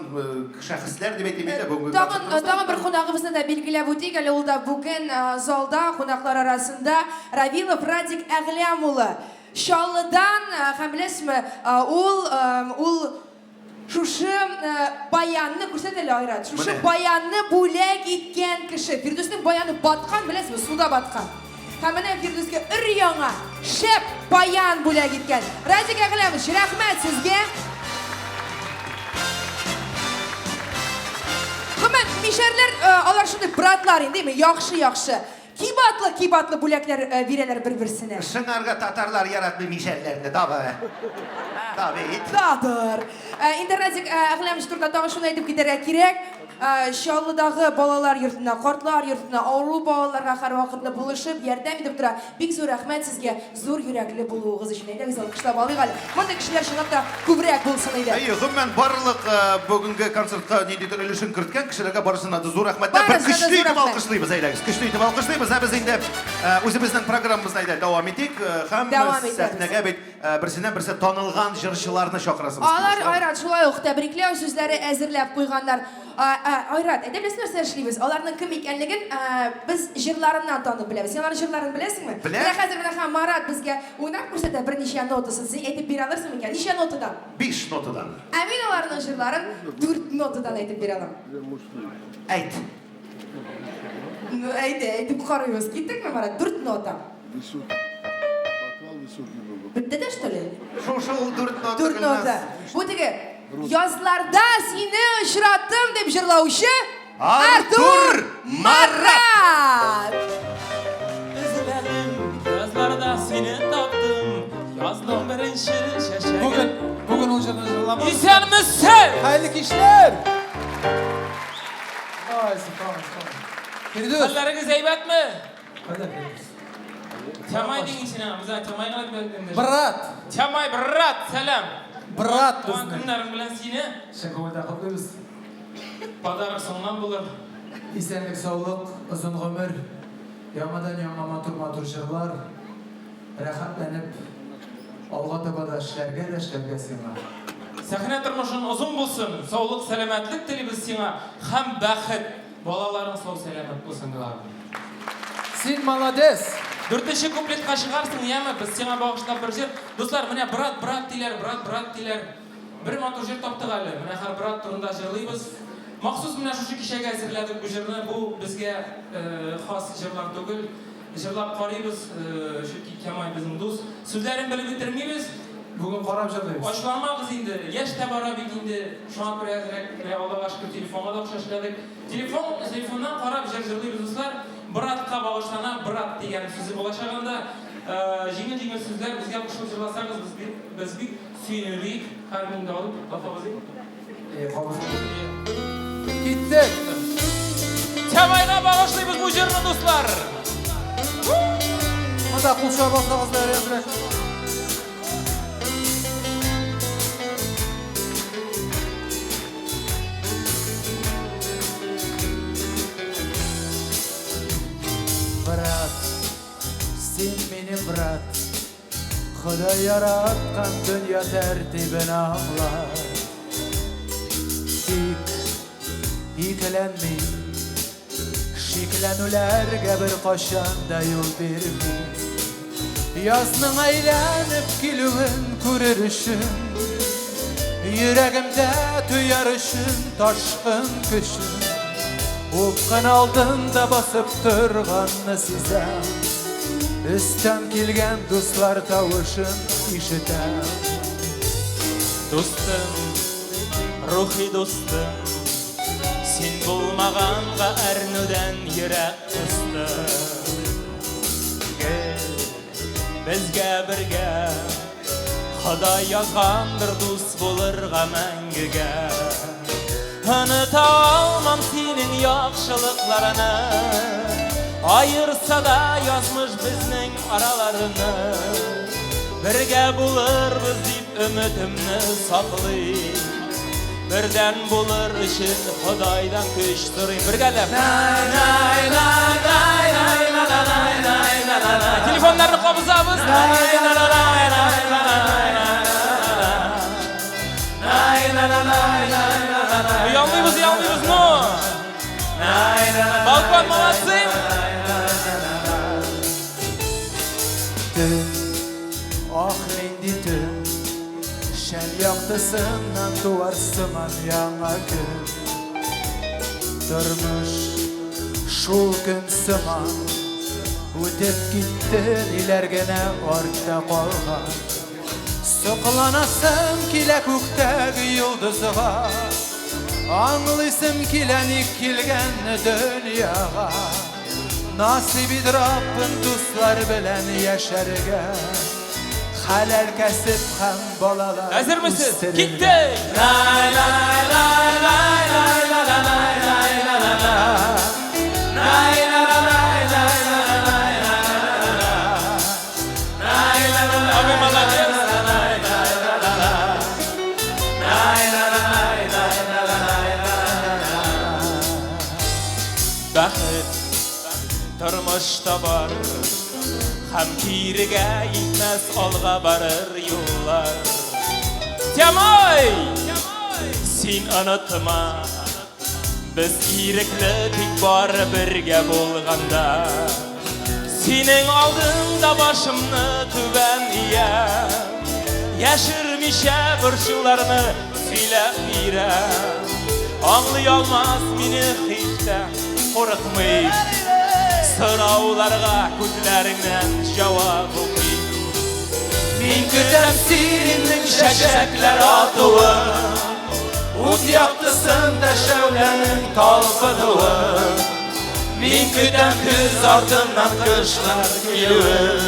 шәхесләр дип әйтим инде бүгенге Тагын, тагын бер кунагыбызны да билгеләп үтик әле, ул да бүген залда кунаклар арасында Равилов Радик Әгъләм улы. Чаллыдан, һәм беләсезме, ул, ул. Шушы баянны күрсәт әле, Айрат. Шушы баянны бүләк иткән кеше. Фирдүснең баяны баткан, беләсезме, суда баткан. Һәм менә Фирдүскә өр-яңа, шәп баян бүләк иткән. Радик Әгъләмович, рәхмәт сезгә. Гомумән, мишәрләр, алар шундый братлар инде, яхшы-яхшы. Кибатлы, кибатлы бүләкләр бирәләр бер-берсенә. Шыңарга татарлар яратмый мишәрләрне, дабы. Да бит. Дадыр. Инде Радик Әгъләмович турында тагын шуны әйтеп китәргә кирәк. Чаллыдагы балалар йортына, картлар йортына, авыру балаларга һәрвакытны булышып, ярдәм итеп тора. Бик зур рәхмәт сезгә, зур йөрәкле булуыгыз өчен. Әйдәгез, алкышлап алыйк әле. Мондый кешеләр чынлап та күбрәк булсын иде. Әйе, гомумән, барлык бүгенге концертка ниндидер өлешен керткән кешеләргә барысына да зур рәхмәтләр. Бер Барысына да көчле зур итеп рәхмәт. алкышлыйбыз, әйдәгез, көчле итеп алкышлыйбыз. Ә без инде үзебезнең программабызны әйдә дәвам итик һәм Дәвам итәбез. сәхнәгә бит берсеннән-берсе танылган җырчыларны чакырасыбыз килә. Алар, Айрат, шулай ук тәбрикләү сүзләре әзерләп куйганнар. Айрат, әйдә без нәрсә эшлибез? Аларның кем икәнлеген без җырларыннан танып беләбез. Син аларның җырларын беләсеңме? Беләм. Менә хәзер менә һәм Марат безгә уйнап күрсәтә берничә нотасын. Син әйтеп бирә алырсың микән? Ничә нотадан? Биш нотадан. Ә мин аларның җырларын дүрт нотадан әйтеп бирә алам. Әйт. Ну, әйдә, әйтеп карыйбыз. Киттекме, Марат? Дүрт нота. Бетте дә, что ли? Шушы ул дүрт нота. Дүрт нота. Бу теге Язларда сине очраттым дип җырлаучы Артур Марат! Эзләдем, язларда сине таптым, язның беренче чәчәген. Бүген, бүген ул җырны җырламас. Исәнмесез! Хәерле кичләр! Ай, субханалла, субханалла. Фирдүс. Хәлләрегез әйбәтме? Кайда Фирдүс? Тямай дигән син аңа, без аңа Тямай гына дип эндәшәбез. Брат! Тямай, брат, сәлам! Брат Туган безнең. көннәрең белән сине. Чын күңелдән котлыйбыз. Подарок соңыннан булыр. Исәнлек, саулык, озын гомер, яңадан-яңа матур-матур җырлар. Рәхәтләнеп алга таба да эшләргә дә эшләргә сиңа. Сәхнә тормышың озын булсын, саулык, сәламәтлек телибез сиңа һәм бәхет! Балаларың сау-сәламәт булсын, главный. Син молодец! Дүртенче куплетка чыгарсың, яме, без сиңа багышлап бер җыр. Дуслар, менә брат, брат диләр, брат, брат диләр. Бер матур җыр таптык әле. Менә хәзер брат турында җырлыйбыз. Махсус менә шушы кичәгә әзерләдек бу җырны. Бу безгә хас җырлар түгел. Җырлап карыйбыз, чөнки Тямай безнең дус. Сүзләрен белеп бетермибез. Бүген карап җырлыйбыз. Ачуланмагыз инде, яшь тә бара бит инде. Шуңа күрә әзрәк, менә Аллага шөкер, телефонга да акча эшләдек. Телефон, телефоннан карап җыр җырлыйбыз, дуслар. Братка багышлана, брат дигән сүзе булачак анда. Җиңел-җиңел сүзләр, безгә кушылып җырласагыз, без бик, без бик сөенер идек. Һәр миндә алып, кабызыйк. Киттек! Тямайга багышлыйбыз бу җырны, дуслар! Монда кул чабып алсагыз да әзрәк. Брат, син минем брат. Ходай яраткан дөнья тәртибен аңлар. Тик икеләнми, шикләнүләргә беркайчан да юл бирми. Язның әйләнеп килүен күрер өчен, йөрәгемдә тояр өчен ташкын көчен, упкын алдында басып торганны сизәм. Өстән килгән дуслар тавышын ишетәм. Дустым, рухи дустым, син булмаганга әрнүдән йөрәк кысты. Гел безгә бергә Ходай язгандыр дус булырга мәңгегә. Оныта алмам синең яхшылыкларны, Аерса да язмыш безнең араларны. Бергә булырбыз дип өметемне саклыйм. Бердән булыр өчен Ходайдан көч сорыйм. Бергәләп. Телефоннарны кабызабыз. Оялмыйбыз, оялмыйбыз, ну. Балкон, молодцы. Төн, ах нинди төн, шәл як яктысыннан туар сыман яңа көн. Тормыш шул көн сыман үтеп китте, ниләр генә артта калган. Сокланасым килә күктәге йолдызга, Аңлыйсым килә ник килгәнне дөньяга. Насыйп ит, Раббым, дуслар белән яшәргә, Хәләл кәсеп һәм балалар Әзермесез? үстерергә. Киттек! Лай лай лай лай лай ла ла лай лай ла ла ла. Лай ла ла лай лай ла ла лай ла ла ла. Лай ла ла лай Абый молодец. Лай лай ла ла ла. Лай ла ла лай лай ла ла лай ла ла ла. Бәхет тормышта бар һәм кирегә илтмәс алга барыр юллар. Тямай! Син онытма, без ирекле тик бары бергә булганда. Синең алдыңда башымны түбән иям, яшермичә борчуларны сөйләп бирәм. Аңлый алмас мине һич тә курыкмыйм. Сорауларга күзләреңнән җавап укыйм. Мин көтәм синең чәчәкләр атуын, ут яктысында шәүләнең талпынуын. Мин көтәм көз артыннан кышлар килүен.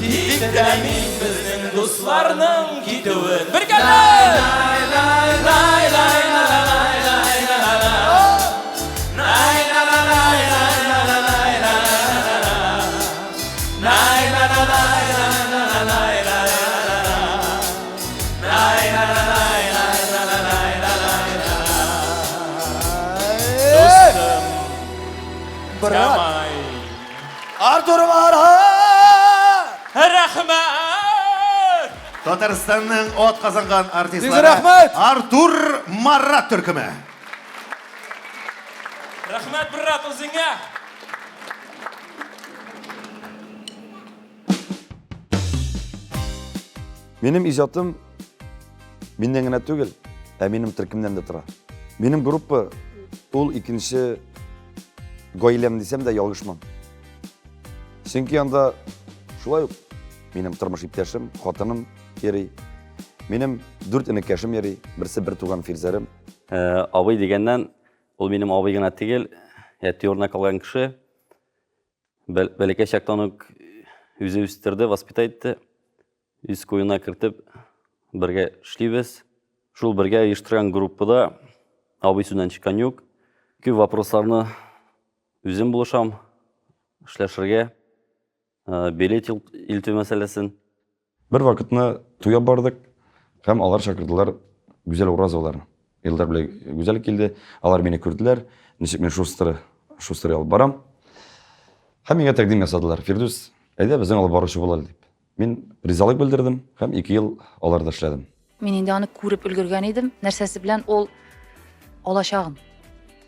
Тик теләмим безнең дусларның китүен. Бергәләп! Лай лай лай лай ла ла лай лай ла ла ла. Лай ла ла лай лай ла ла лай ла ла ла. Лай ла ла лай лай ла ла лай лай ла ла ла. Лай ла ла лай лай ла ла лай ла лай ла ла. Дустым, Брат. Тямай. Артур Марат! Рәхмәт! Татарстанның ат казанган артистлары. Бик рәхмәт! Артур Марат төркеме. Рәхмәт, брат, үзеңә! Минем иҗатым миннән генә түгел, ә минем төркемнән дә тора. Минем группа ул икенче гаиләм дисәм дә ялгышмам. Чөнки анда шулай ук минем тормыш иптәшем, хатыным йөри. Минем дүрт энекәшем йөри, берсе бер туган Фирзәрем. Абый дигәннән, ул минем абый гына түгел, әти урынына калган кеше. Бәләкәй чактан ук үзе үстерде, воспитать итте. Үз куена кертеп, бергә эшлибез. Шул бергә оештырган группада абый сүздән чыккан юк. Күп вопросларны үзем булышам эшләшергә, билет илтү мәсьәләсен. Бер вакытны туя бардык һәм алар чакырдылар Гүзәл Уразоваларны. Илдар белән Гүзәл килде, алар мине күрделәр, ничек мин шустры, шустрый алып барам. Һәм миңа тәкъдим ясадылар. Фирдүс, әйдә безнең алып баручы бул әле дип. Мин ризалык белдердем һәм 2 ел аларда эшләдем. Мин инде аны күреп өлгергән идем, нәрсәсе белән ул алачагын.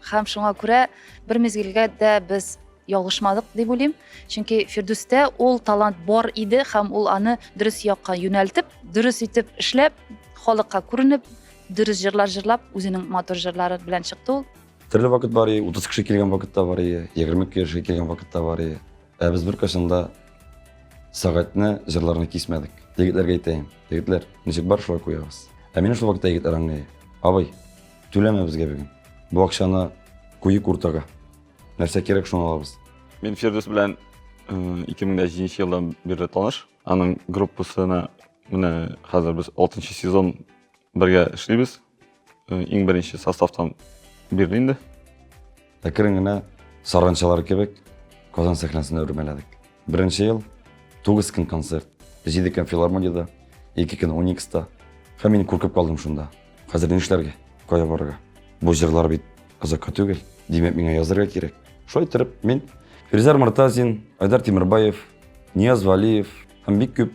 Һәм шуңа күрә бер мизгелгә дә без ялгышмадык дип уйлыйм. Чөнки Фирдүстә ул талант бар иде һәм ул аны дөрес якка юнәлтеп, дөрес итеп эшләп, халыкка күренеп, дөрес җырлар җырлап, үзенең матур җырлары белән чыкты ул. Төрле вакыт бар иде, 30 кеше килгән вакыт та бар иде, 20 кеше килгән вакыт та бар иде. Ә без беркайчан да сәгатьне, җырларны кисмәдек. Егетләргә әйтәем, егетләр, ничек бар, шулай куябыз. Ә мине шул вакытта егетләр аңлый. Абый, түләмә безгә бүген. Бу акчаны куйыйк уртага. Нәрсә кирәк, шуны алабыз. Мин Фирдүс белән 2007 елдан бирле таныш. Аның группасына менә хәзер без 6 сезон бергә эшлибез. Иң беренче составтан бирле инде. Әкрен генә саранчалар кебек Казан сәхнәсенә үрмәләдек. Беренче ел 9 көн концерт, 7 көн филармониядә, 2 көн Уникста. Һәм мин куркып калдым шунда. Хәзер нишләргә? Кая барырга? Бу җырлар бит озакка түгел. Димәк, миңа язырга кирәк. Шулай итеп, мин Фирзәр Мортазин, Айдар Тимербаев, Нияз Валиев һәм бик күп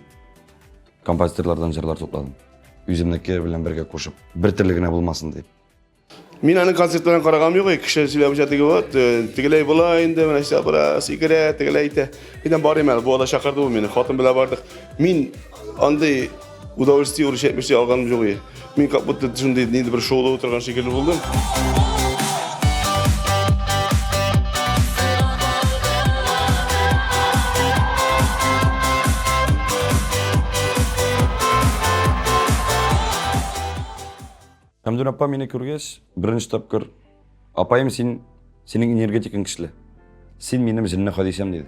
композиторлардан җырлар тупладым. Үземнеке белән бергә кушып, бер төрле генә булмасын дип. Мин аның концертларын карагам юк, кеше сөйләмичә теге вот, тегеләй була инде, менә шулай була, сикерә, тегеләй итә. Мин барыйм әле, бу ада чакырды бу мине, хатын белән бардык. Мин андый удовольствие урысча әйтмешли алганым юк иде. Мин как будто шундый нинди бер шоуда утырган шикелле булдым. Хәмдүн апа мине күргәч, беренче тапкыр, апаем, син, синең энергетикаң көчле. Син минем җенне хадисәм, диде.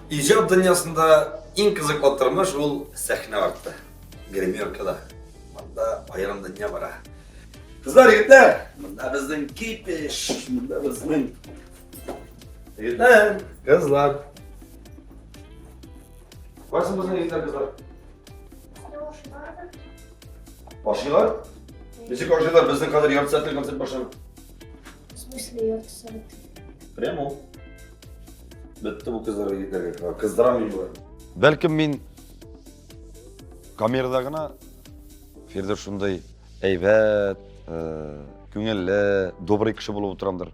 Иҗат дөньясында иң кызыклы тормыш ул сәхнә арты, гримеркада. Монда аерым дөнья бара. Кызлар, егетләр, монда безнең кипиш, монда безнең егетләр, кызлар. Кайсы безнең егетләр, кызлар? Ашыйлар? Ничек ашыйлар? Безнең хәзер ярты сәгатьлек концерт башлана. В смысле ярты сәгать? Прямо. Бетте бу кызлар егетләргә. Кыздырам мин болай. Бәлкем мин камерада гына Фирдүс шундый әйбәт, э, күңелле, добрый кеше булып утырамдыр.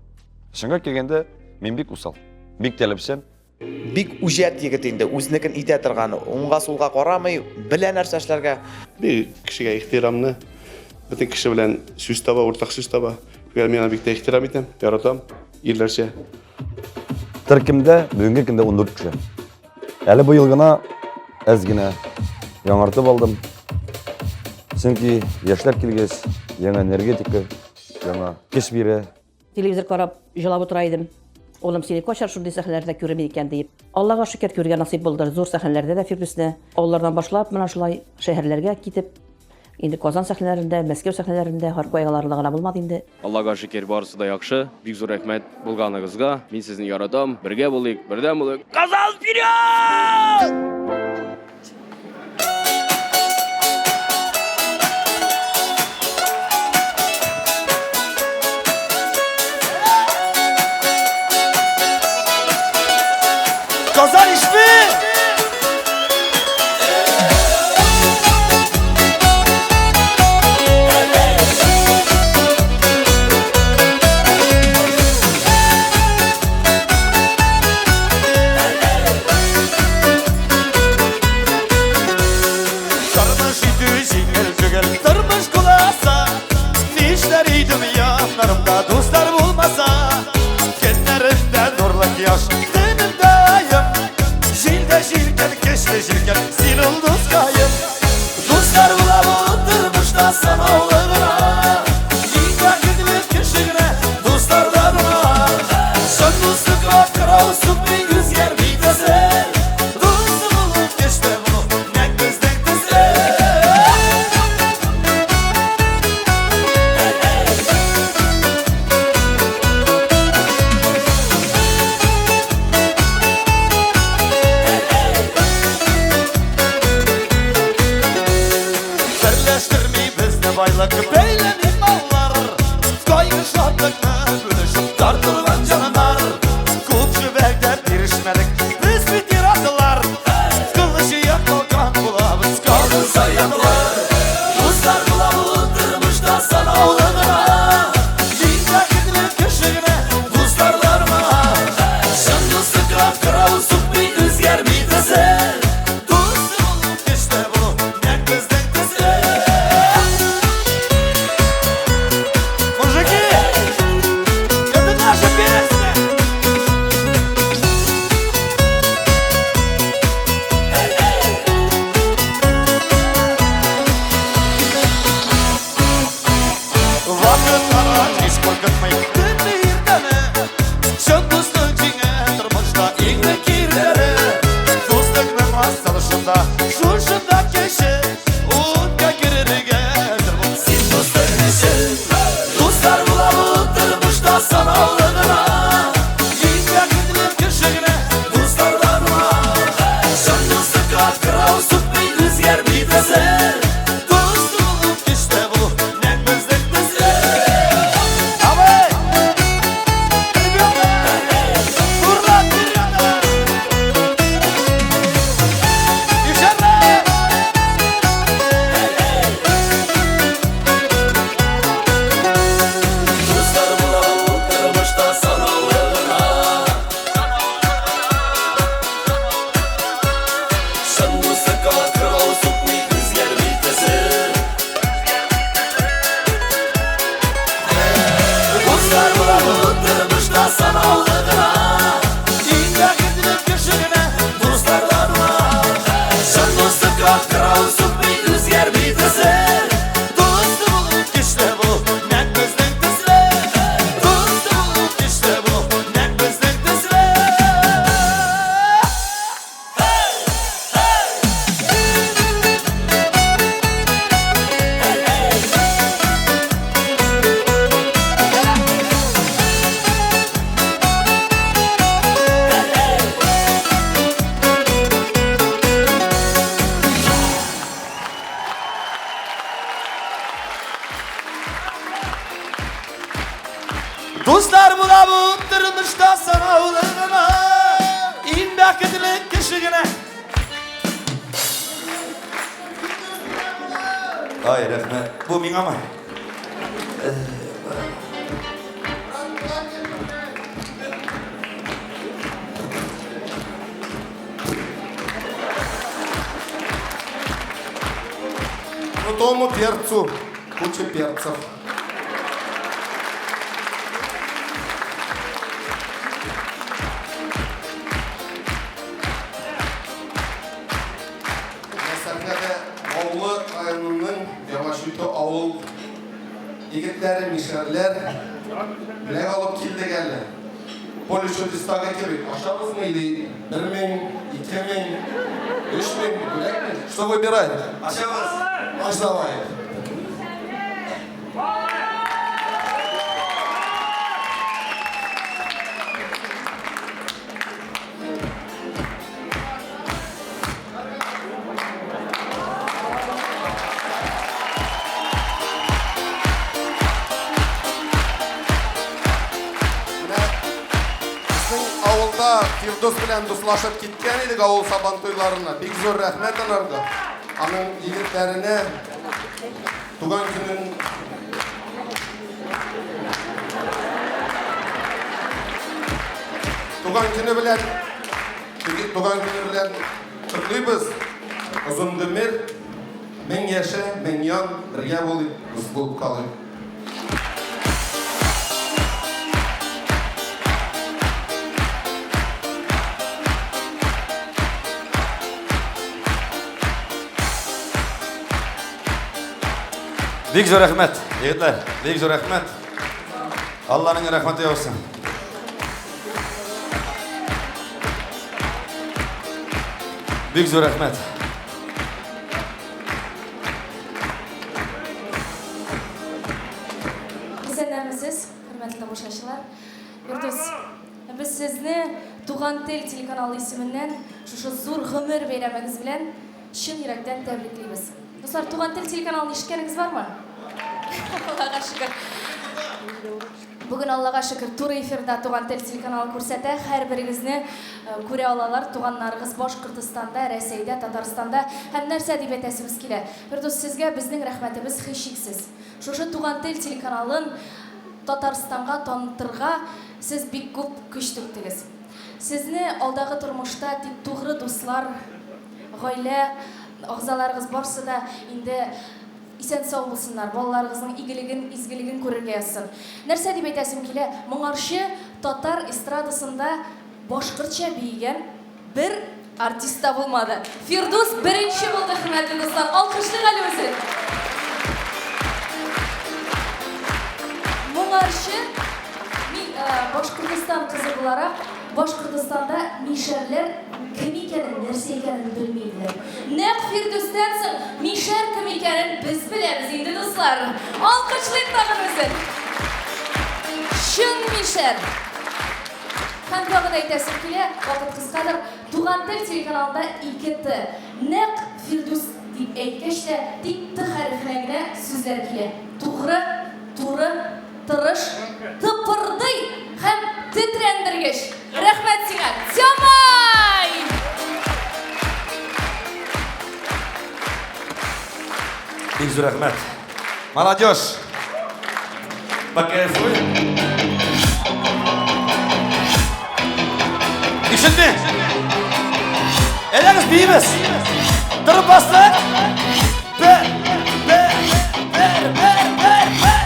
Чынга килгәндә, мин бик усал, бик таләпчән. Бик үҗәт егет инде, үзенекен итә торган, уңга-сулга карамый, белә нәрсә эшләргә. Бик кешегә ихтирамны, бөтен кеше белән сүз таба, уртак сүз таба. Шуңа мин аны бик тә ихтирам итәм, яратам, ирләрчә. Төркемдә бүгенге көндә 14 кеше. Әле быел гына әз генә яңартып алдым. Чөнки яшьләр килгәч, яңа энергетика, яңа көч бирә. Телевизор карап, җылап утыра идем. Улым, сине кайчан шундый сәхнәләрдә күрермен икән диеп. Аллага шөкер, күрергә насыйп булды. Зур сәхнәләрдә дә Фирдүсне. Авыллардан башлап, менә шулай шәһәрләргә китеп, инде Казан сәхнәләрендә, Мәскәү сәхнәләрендә, һәркайгыларында гына булмады инде. Аллага шөкер, барысы да яхшы. Бик зур рәхмәт булганыгызга. Мин сезне яратам. Бергә булыйк, бердәм булыйк. Казан вперед! Казан ишби! Тормыш итү җиңел түгел, тормыш куласа. Нишләр идем яннарымда дуслар булмаса. Көннәремдә нурлы кояш, төнемдә аем. Җилдә җилкән, көчле җилкән, син ул дускаем. Дуслар була бу тормышта санаулы гына. Иң бәхетле кеше генә дусларда була. Чын дуслыкка кырау сукмый, үзгәрми төсе. Дус булып көчле булу, нәкъ безнең төсле. Берләштерми безне байлык, бәйләми маллар. Кайгы шатлыкны бүлешеп тартылган җаннар. Күп җебәктә бирешмәдек, без бит ир-атлар. Кылыч як калкан булабыз, калын саяклар. Дуслар була бу тормышта санаулы гына. Иң бәхетле кеше генә дусларларма. Чын дуслыкка кырау сукмый, үзгәрми төсе. Дус булу, көчле булу, нәкъ безнең төсле. бу тормышта санаулы гына. Иң бәхетле кеше генә дуслардан була. Чын дуслыкка кырау сукмый, үзгәрми төсе. Дус булу, көчле бул, нәкъ безнең төсле. Дус булу, көчле бул, нәкъ безнең төсле. Дуслар була бу тормышта санаулы гына. Иң бәхетле кеше генә. Ай, рәхмәт. Бу миңамы? Крутому перцу. Куча перцев. Менә сәхнәдә Баулы районының Яңа Чүте авыл егетләре, мишәрләр бүләк алып килдек әле. Поле чудестагы кебек ашабызмы или 1000, 2000, 3000 бүләкме? Что выбирать? Ашабыз. Аш давай. Безнең авылда Фирдүс белән дуслашып киткән идек авыл сабантуйларына. Бик зур рәхмәт анарга. Аның егетләренә туган көнен туган көне белән туган көне белән котлыйбыз. Озын гомер, мең яшә, мең ян, бергә булыйк, дус булып калыйк. Бик зур рәхмәт, егетләр, бик зур рәхмәт. Алланың рәхмәте яусын. Бик зур рәхмәт. Исәннәрмесез, хөрмәтле тамашачылар. Фирдүс, без сезне Туган тел телеканалы исеменнән шушы зур гомер бәйрәмегез белән чын йөрәктән тәбриклибез. Дуслар, Туган тел телеканалын ишеткәнегез бармы? Аллага шөкер. Бүген Аллага шөкер, туры эфирда Туган тел телеканалы күрсәтә. Һәрберегезне күрә алалар. Туганнарыгыз Башкортостанда, Рәсәйдә, Татарстанда. Һәм нәрсә дип әйтәсебез килә? Фирдүс, сезгә безнең рәхмәтебез һичшиксез. Шушы Туган тел телеканалын Татарстанга танытырга сез бик күп көч түктегез. Сезне алдагы тормышта тик тугры дуслар, гаилә агъзаларыгыз барсы да инде исән-сау булсыннар, балаларыгызның игелеген, изгелеген күрергә язсын. Нәрсә дип әйтәсем килә, моңарчы татар эстрадасында башкортча биегән бер артист та булмады. Фирдүс беренче булды, хөрмәтле дуслар. Алкышлыйк әле үзен. Моңарчы мин Башкортостан кызы буларак, Башкортостанда мишәрләр кем икәнен, нәрсә икәнен белми иделәр. Нәкъ Фирдүстән соң мишәр кем икәнен без беләбез инде, дуслар. Алкышлыйк тагын үзен. Чын мишәр. Һәм тагын әйтәсем килә, вакыт кыскадыр, Туган тел телеканалында ике Т. Нәкъ Фирдүс дип әйткәч тә, тик Т хәрефенә генә сүзләр килә. Тугры, туры, тырыш, тыпырдый һәм тетрәндергеч. Рәхмәт сиңа, Тямай! Бик зур рәхмәт. Молодежь! Покайфуем. Ишетми? Әйдәгез биибез. Торып бастык. Бер, бер, бер, бер, бер, бер.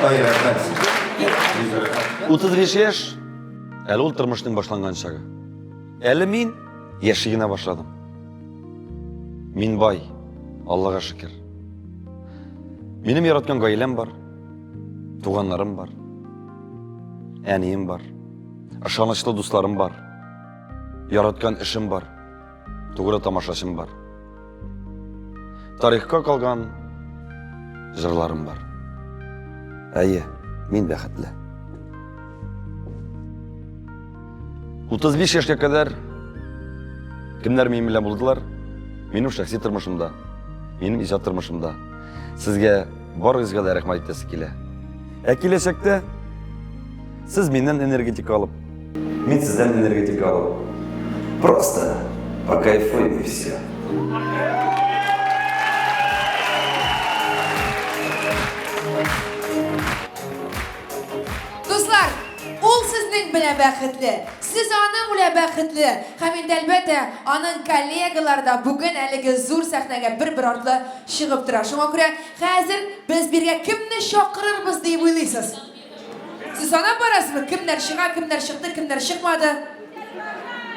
Ай, рәхмәт. 35 яшь, әле ул тормышның башланган чагы. Әле мин яши генә башладым. Мин бай, Аллага шөкер. Минем яраткан гаиләм бар, туганнарым бар, әнием бар, ышанычлы дусларым бар, яраткан эшем бар, тугры тамашачым бар. Тарихка калган җырларым бар. Әйе, мин бәхетле. 35 яшькә кадәр кемнәр минем белән булдылар? Минем шәхси тормышымда, минем иҗат тормышымда. Сезгә барыгызга да рәхмәт әйтәсе килә. Ә киләчәктә сез миннән энергетика алып, мин сездән энергетика алып, просто покайфуем и все. Дуслар, ул сезнең белән бәхетле, сез аның белән бәхетле. Һәм инде, әлбәттә, аның коллегалары да бүген әлеге зур сәхнәгә бер-бер артлы чыгып тора. Шуңа күрә хәзер без биргә кемне чакырырбыз дип уйлыйсыз? Сез санап барасызмы, кемнәр чыга, кемнәр чыкты, кемнәр чыкмады?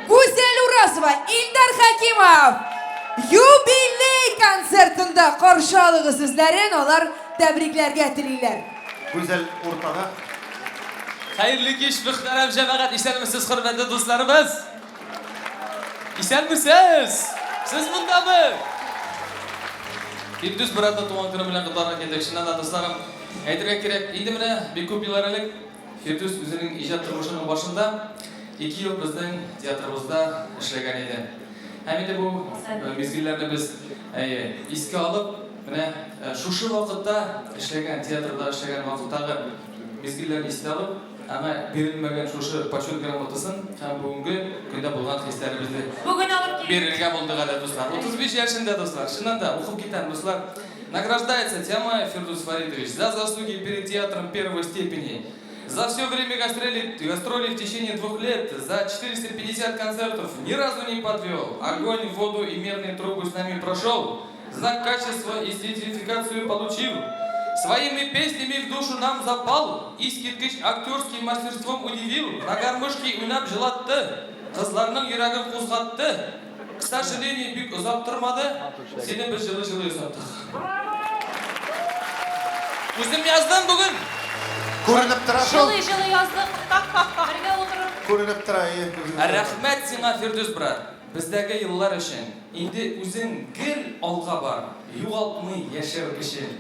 Гүзәл Уразова, Илдар Хәкимов! Юбилей концертында каршы алыгыз үзләрен, алар тәбрикләргә телиләр. Гүзәл уртада. Хәерле кич, мөхтәрәм җәмәгать! Исәнмесез, хөрмәтле дусларыбыз! Исәнмесез! Сез мондамы? Фирдүс братны туган көне белән котларга килдек. Чыннан да, дусларым, әйтергә кирәк, инде менә бик күп еллар элек Фирдүс үзенең иҗат тормышының башында ике ел безнең театрыбызда эшләгән иде. Һәм инде бу мизгелләрне без, әйе, искә алып, менә шушы вакытта эшләгән, театрда эшләгән вакыттагы мизгелләрне искә алып, аңа бирелмәгән шушы Почет грамотасын һәм бүгенге көндә булган хисләребезне Бүген алып килдек. бирергә булдык әле, дуслар. 35 яшендә, дуслар. Чыннан да, укып китәм, дуслар. Награждается Тямаев Фирдус Фаритович за заслуги перед театром первой степени. За все время гастролей, гастролей в течение двух лет, за 450 концертов ни разу не подвел. Огонь, воду и медные трубы с нами прошел. Знак качества и сертификацию получил. Своими песнями в душу нам запал. Искиткеч актерским мастерством удивил. На гармошке уйнап җылатты. Кызларның йөрәген кузгатты. К сожалению, бик озак тормады. Сине без җылы-җылы озаттык. Үзем яздым бүген. Күренеп тора шул. Җылы-җылы яздык. Бергә утырып. Күренеп тора, әйе. Рәхмәт сиңа, Фирдүс брат. Бездәге еллар өчен. Инде үзең гел алга бар. Югалтмый яшәү көчен.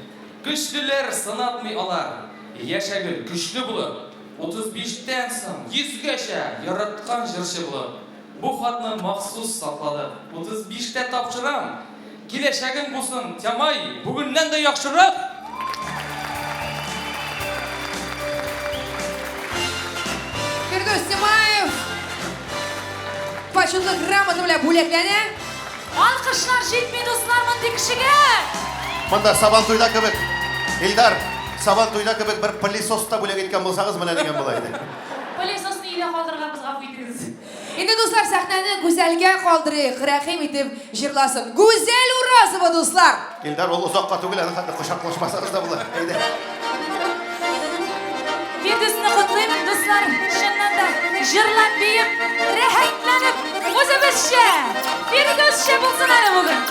Көчлеләр сынатмый алар. Яшә гел көчле булып. 35 тән соң йөзгәчә яраткан җырчы булып. Бу хатны махсус сакладык. 35 тә тапшырам. Киләчәгең булсын, Тямай, бүгеннән дә яхшырак! Фирдүс Тямаев почетлы грамота белән бүләкләнә. Алкышлар җитми, дуслар, мондый кешегә! Монда Сабантуйда кебек, Илдар, Сабантуйда кебек бер пылесос та бүләк иткән булсагыз, менә дигән була иде. Пылесосны өйдә калдырганбыз, гафу итегез. Инде, дуслар, сәхнәне Гүзәлгә калдырыйк, рәхим итеп җырласын. Гүзәл Уразова, дуслар! Илдар, ул озакка түгел, аның хәтле кочаклашмасагыз да була. Әйдә. Фирдүсне котлыйм, дуслар, чыннан да, җырлап, биеп, рәхәтләнеп, үзебезчә, Фирдүсчә булсын әле бүген.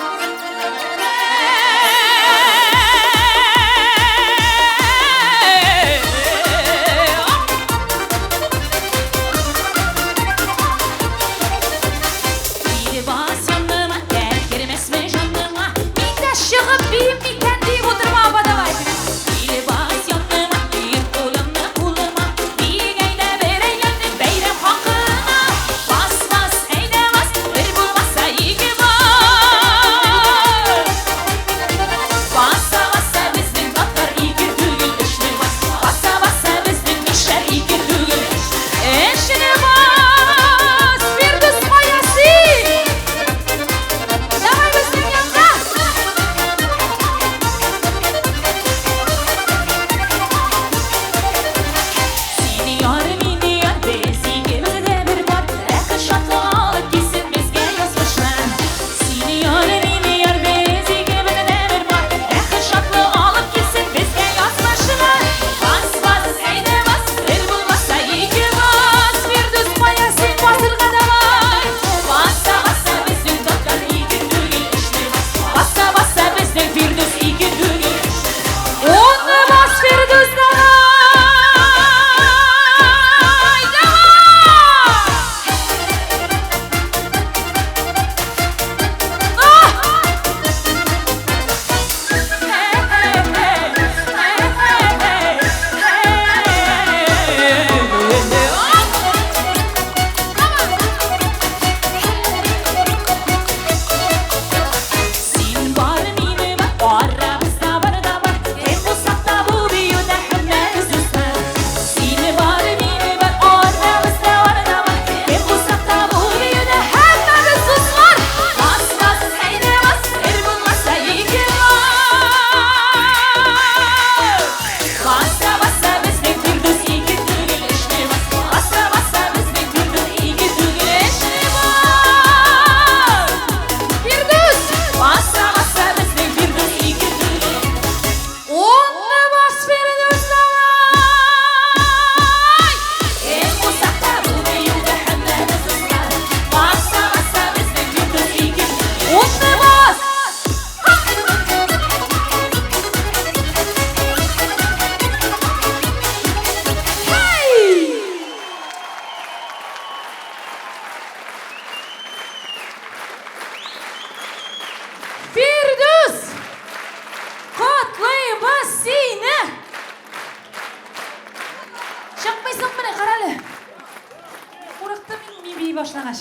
карагач.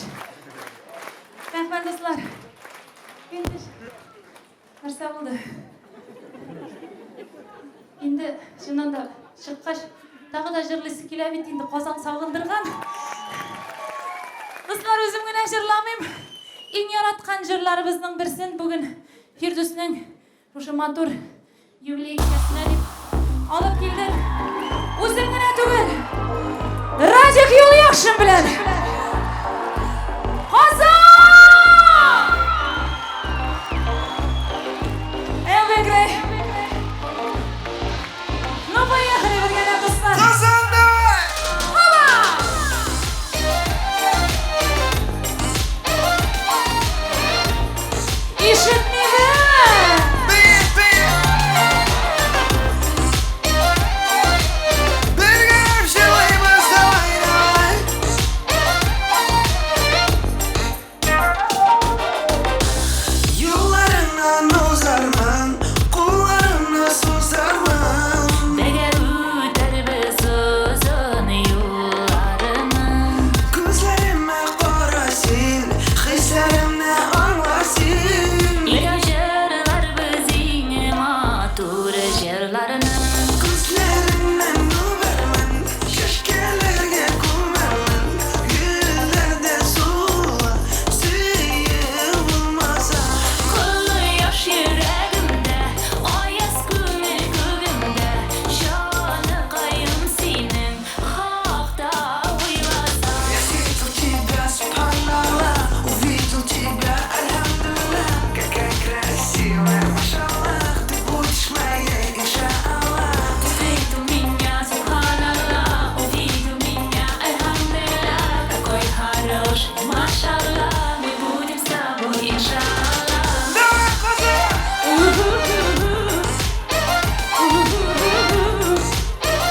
Рәхмәт, дуслар. Инде нәрсә булды? Инде чыннан да чыккач, тагы да җырлыйсы килә бит инде, Казан сагындырган. Дуслар, үзем генә җырламыйм. Иң яраткан җырларыбызның берсен бүген Фирдүснең шушы матур юбилей кичәсенә дип алып килдек. Үзем генә түгел, Радик Юлъякшин белән. Казан! Элвин Грей. Ну, поехали, бергәләп, дуслар. Казан, давай! Оба! Ишетмибез! Бергәләп җырлыйбыз, давай, давай! Юлларыңнан узармын, кулларымны сузармын. Бергә үтәрбез озын юлларны. Күзләремә кара син, хисләремне аңла син. Икәү җырларбыз иң матур җырларны. Күзләреңнән үбәрмен, чәчкәләргә күмәрмен. Гөлләрдә сула, сөю булмаса. Кояш йөрәгемдә, аяз күңел күгемдә, җаныкаем синең хакта уйласам. Я встретил тебя, субханаллах, увидел тебя, альхамдулиллах. Какая красивая, машаллах, ты будешь моей, иншаллах. Ты встретил меня, субханаллах, увидел меня, альхамдулиллах. Какой хороший, машаллах, мы будем с тобой, иншаллах. Давай, Казан!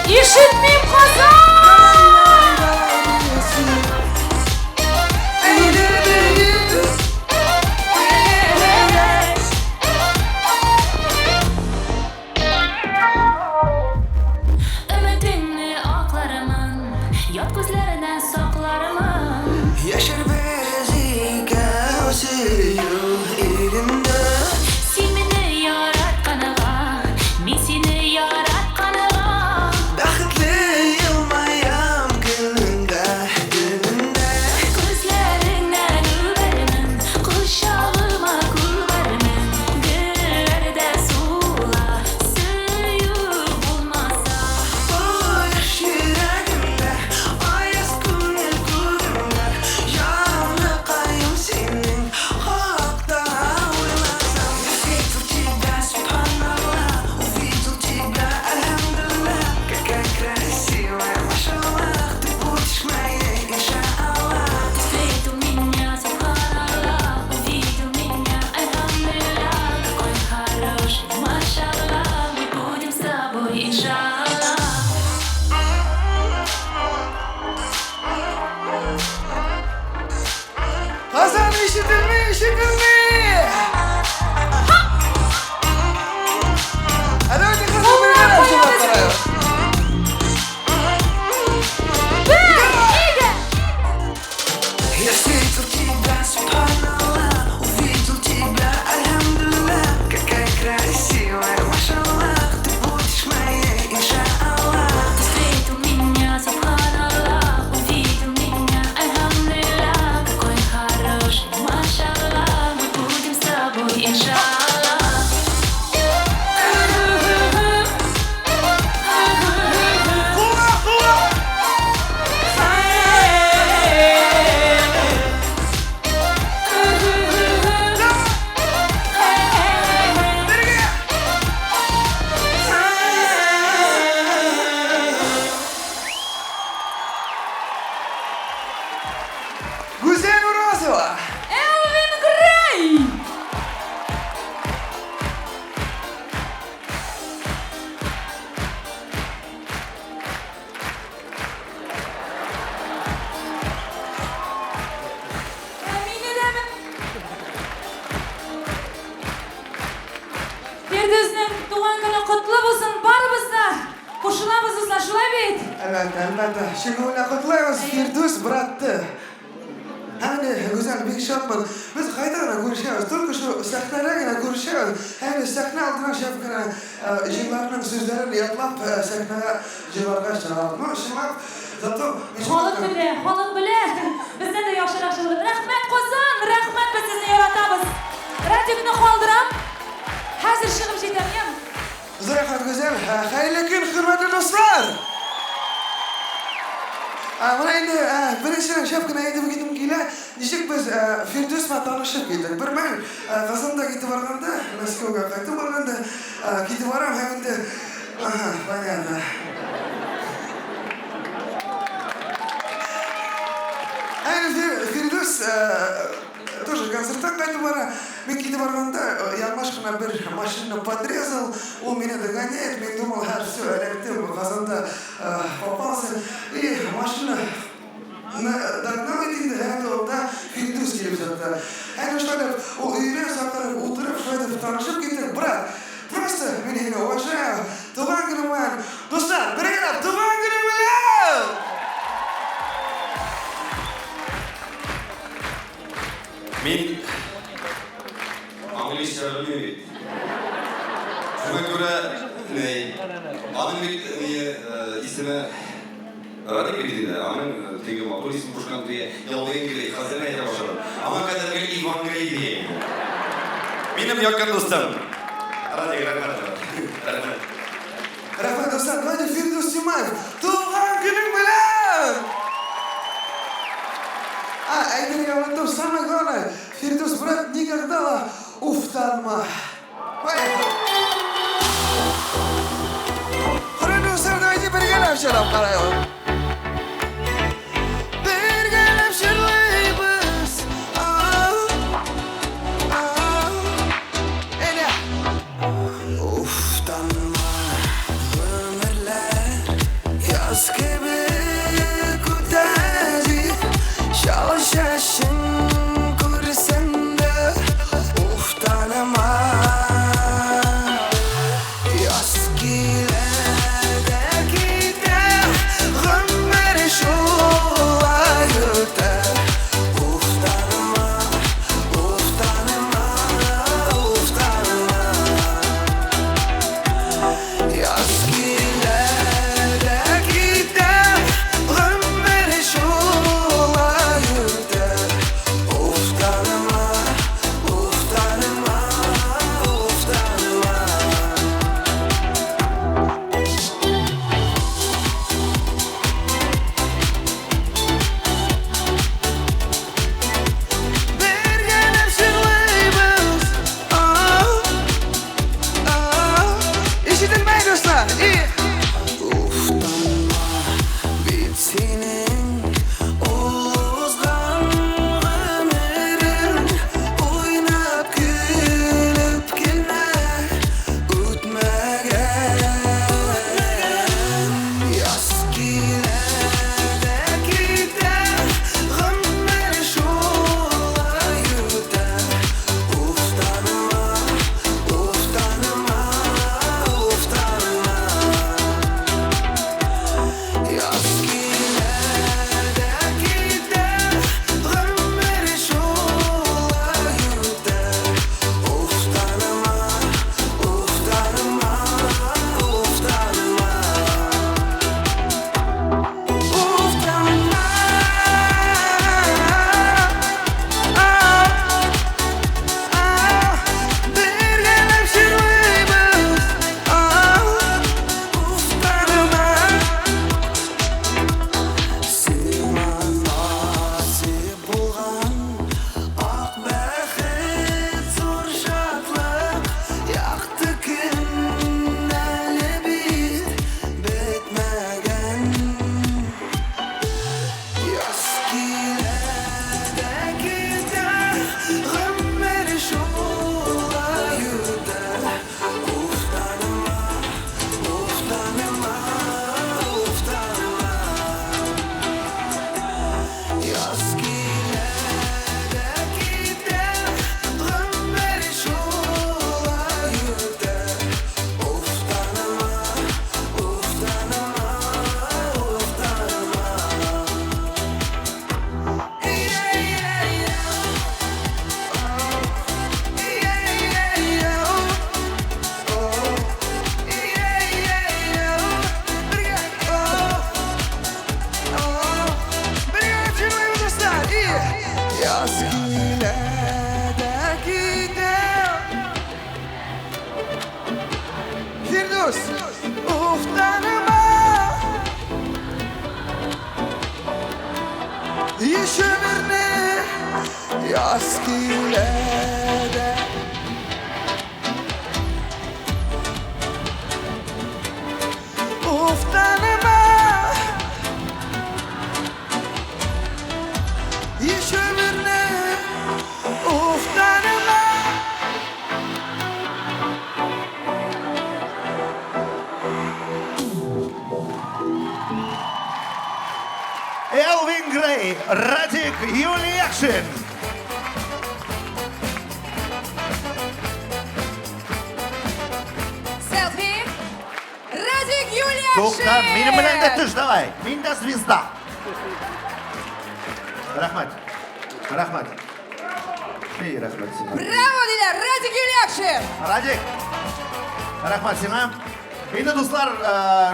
Ишетмим, Казан! Өметеңне аклармын, ят күзләреннән саклармын. Яшәрбез икәү сөю илендә. Син мине яратканга, мин сине яратканга. Бәхетле елмаям көнендә, төнендә. Күзләреңнән үбәрмен, кочагыма күмәрмен. Гөлләрдә сула, сөю булмаса. Кояш йөрәгемдә, аяз күңел күгемдә. Җаныкаем синең хакта уйласам. Я встретил тебя, субханаллах, увидел тебя, альхамдулиллах. Какая красивая, машаллах, ты будешь моей, иншаллах. Ты встретил меня, субханаллах, увидел меня, альхамдулиллах. Какой хороший, машаллах, мы будем с тобой, иншаллах. Казан ишетелми, ишетелми! А давайте кызы бергәләп җырлап карыйк. Бер, ике! Я встретил тебя, субханаллах, увидел тебя, альхамдулиллах. Какая красивая, машаллах, ты будешь моей, иншаллах. Ты встретил меня, субханаллах, увидел меня, альхамдулиллах. Какой хороший, машаллах, мы будем с тобой, иншаллах. Кула, кула! Бергә! Гүзәл Уразова! Элвин Грей! Мине дәме? Фирдүснең туган көне котлы булсын, барыбыз да кушылабыз, дуслар, шулай бит? Әлбәттә, әлбәттә. Чыгуына котлыйбыз Фирдүс братты. Һәм Гүзәл, бик шатмын. Без кайда гына күрешәбез, только шул сәхнәдә генә күрешәбез. Һәм сәхнә алдына шәп кенә җырларның сүзләрен ятлап, сәхнәгә җырларга чыгабыз. Ну, чынлап, зато Халык белә, халык белә. Бездән дә яхшырак җырлый. Рәхмәт, Казан! Рәхмәт, без сезне яратабыз. Радикны калдырам. Хәзер чыгып җитәм, яме? Зур рәхмәт, Гүзәл. Хәерле көн, хөрмәтле дуслар! Менә инде беренчедән шәп кенә әйтеп китем килә, ничек без Фирдүс белән танышып киттек. Бер мәл Казанда китеп барганда, Мәскәүгә кайтып барганда, китеп барам һәм инде Ага, понятно. Ә Фирдүс тоже концерттан кайтып бара. Мин китеп барганда, ялгыш кына бер машина подрезал, ул мине догоняет, мин думал, һә, все, эләктем, Казанда попался. И машина догнал инде, һәм инде анда Фирдүс килеп чыкты. Әнә шулай итеп, ул өенә чакырып, утырып, шулай итеп танышып киттек. Брат, просто мин сине уважаю, туган көнең белән, дуслар, бергәләп туган көнең белән! Мин английча белмим бит. Шуңа күрә, ни, аның бит ни исеме Радик бит инде, аның теге матур исем кушкан дия, Элвин Грей, хәзер әйтә башладым. Аңа кадәр гел Иван Грей дия инде. Минем якын дустым. Радик, рәхмәт. Рәхмәт. Рәхмәт, дуслар. Давайте Фирдүс Тимаев, туган көнең белән! А, әйтергә оныттым, самое главное, Фирдүс брат, никогда ла уфтанма. Поехали! Хөрмәтле дуслар, давайте бергәләп җырлап карыйк. Бергәләп җырлыйбыз. Ау, ау, әнә. Уфтанма, гомерләр яз кебек үтә дип, чал чәчен күрсәм дә, уфтанма. Фирдүс! Уфтанма! Еще берне яз килә дә. Уфтанма! Еще берне уфтанма! Элвин Грей, Радик Юльякшин. Селфи! Радик Юльякшин! Тукта, минем белән дә төш, давай. Мин дә звезда. Рәхмәт. Рәхмәт. Эй, рәхмәт сиңа. Браво, диләр! Радик Юльякшин! Радик, рәхмәт сиңа. Инде, дуслар,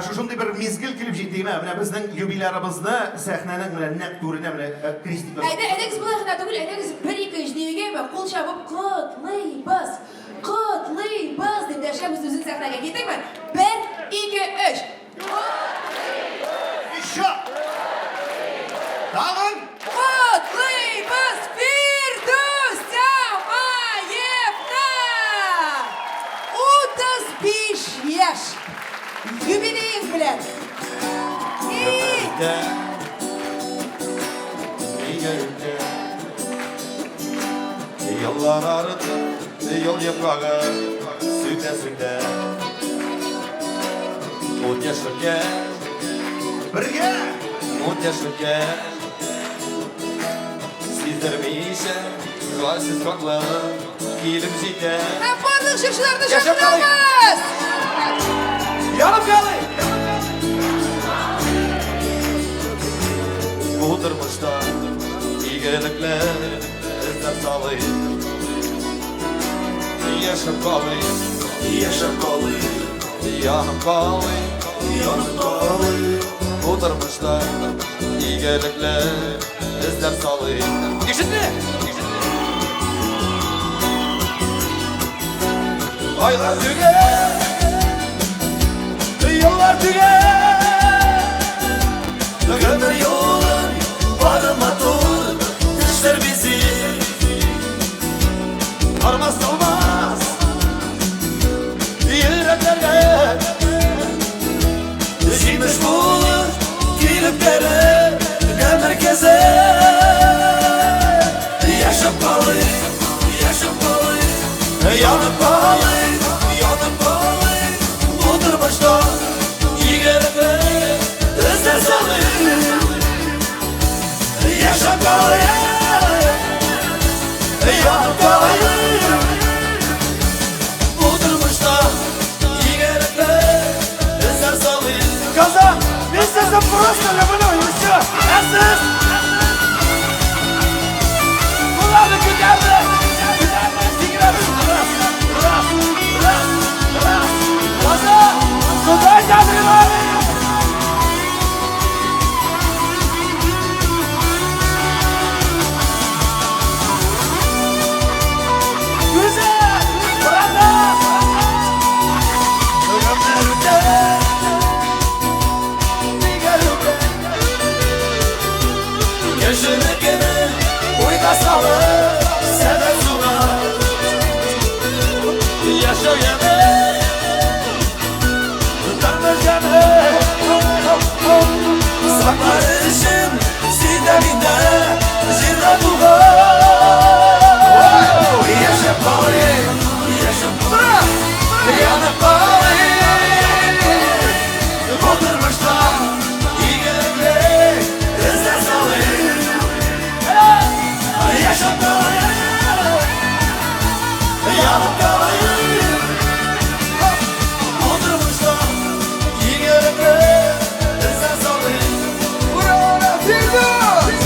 шушындый бер мизгел килеп җитте, менә безнең юбилярыбызны сәхнәнең менә нәкъ түренә менә крестик. Әйдә, әйдәгез болай гына түгел, әйдәгез бер, ике, өч диюгәме, кул чабып котлыйбыз! Котлыйбыз! Дип дәшәбез үзен сәхнәгә. Киттекме? Бер, ике, өч. Еще! Тагын! Котлыйбыз Фирдүс Тямаевны! 35 яшь! Юбилеең белән! И! Еллар арты, ел йомгагы сүтә-сүтә. Ут яшьлеккә, бергә! Ут яшьлеккә. Сиздермичә, газиз картлык килеп җитә. Һәм барлык җырчыларны Яшәп калыйк! чакырабыз! Янып калыйк! Бу тормышта игелекләр эзләп салыйк. Яшәп калыйк, яшәп калыйк, янып калыйк, янып калыйк. Бу тормышта игелекләр эзләп салыйк. Ишетме? Айлар түгел, еллар түгел, гомер юлын бары матур төшләр бизи. Армас талмас йөрәкләргә җимеш булыр килеп керер гомер көзе. Яшәп калыйк, яшәп калыйк, янып калыйк, янып калыйк. Бу тормышта игелекле эзләр салыйк. Яшәп калыйк, янып калыйк. Бу тормышта игелекле эзләр салыйк. Казан, мин сезне просто люблю, и все. Ә сез? Кулларны күтәрдек. Сикерәбез. Раз, раз, раз, раз. Казан, Куда адреналин? Güzel! Bravo! Гомер үтә, төгәл үтә. Кешенекене уйга салып, сәбәп суга. Яшәү яме, тормыш яме. Саклар өчен син дә мин дә җирдә туган. Яшәп калыйк, яшәп калыйк, янып калыйк. Бу тормышта игелекле эзләр салыйк. Яшәп калыйк, янып калыйк. Бу тормышта игелекле эзләр салыйк. Ура, ура, Фирдүс!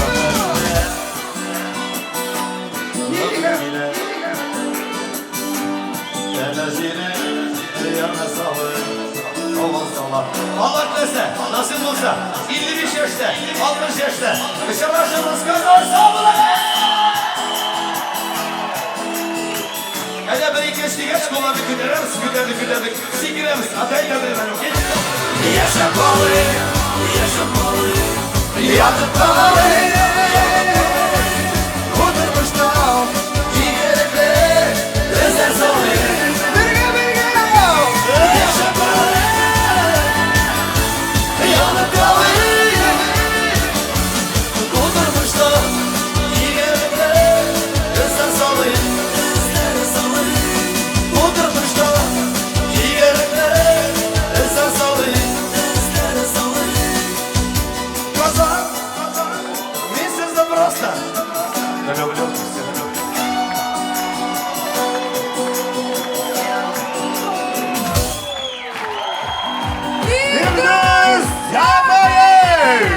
Алла теләсә, насыйп булса, 55 яшьтә, 60 яшьтә очрашырбыз, кызлар, сау булыгыз! Әйдә, бер, ике, өч дигәч, кулларны күтәрәбез, күтәрдек, күтәрдек, сикерәбез. Атай, атай, атай. Яшәп алыйк, яшәп алыйк, ятып калыйк. Бу тормышта игелекле эзләр салыйк. Бергә, бергә. Яшәп алыйк, янып калыйк. Бу тормышта игелекле эзләр салыйк, эзләр салыйк. Бу тормышта игелекле эзләр салыйк, эзләр салыйк. Казан, мин сезне просто люблю. Фирдүс Тямаев!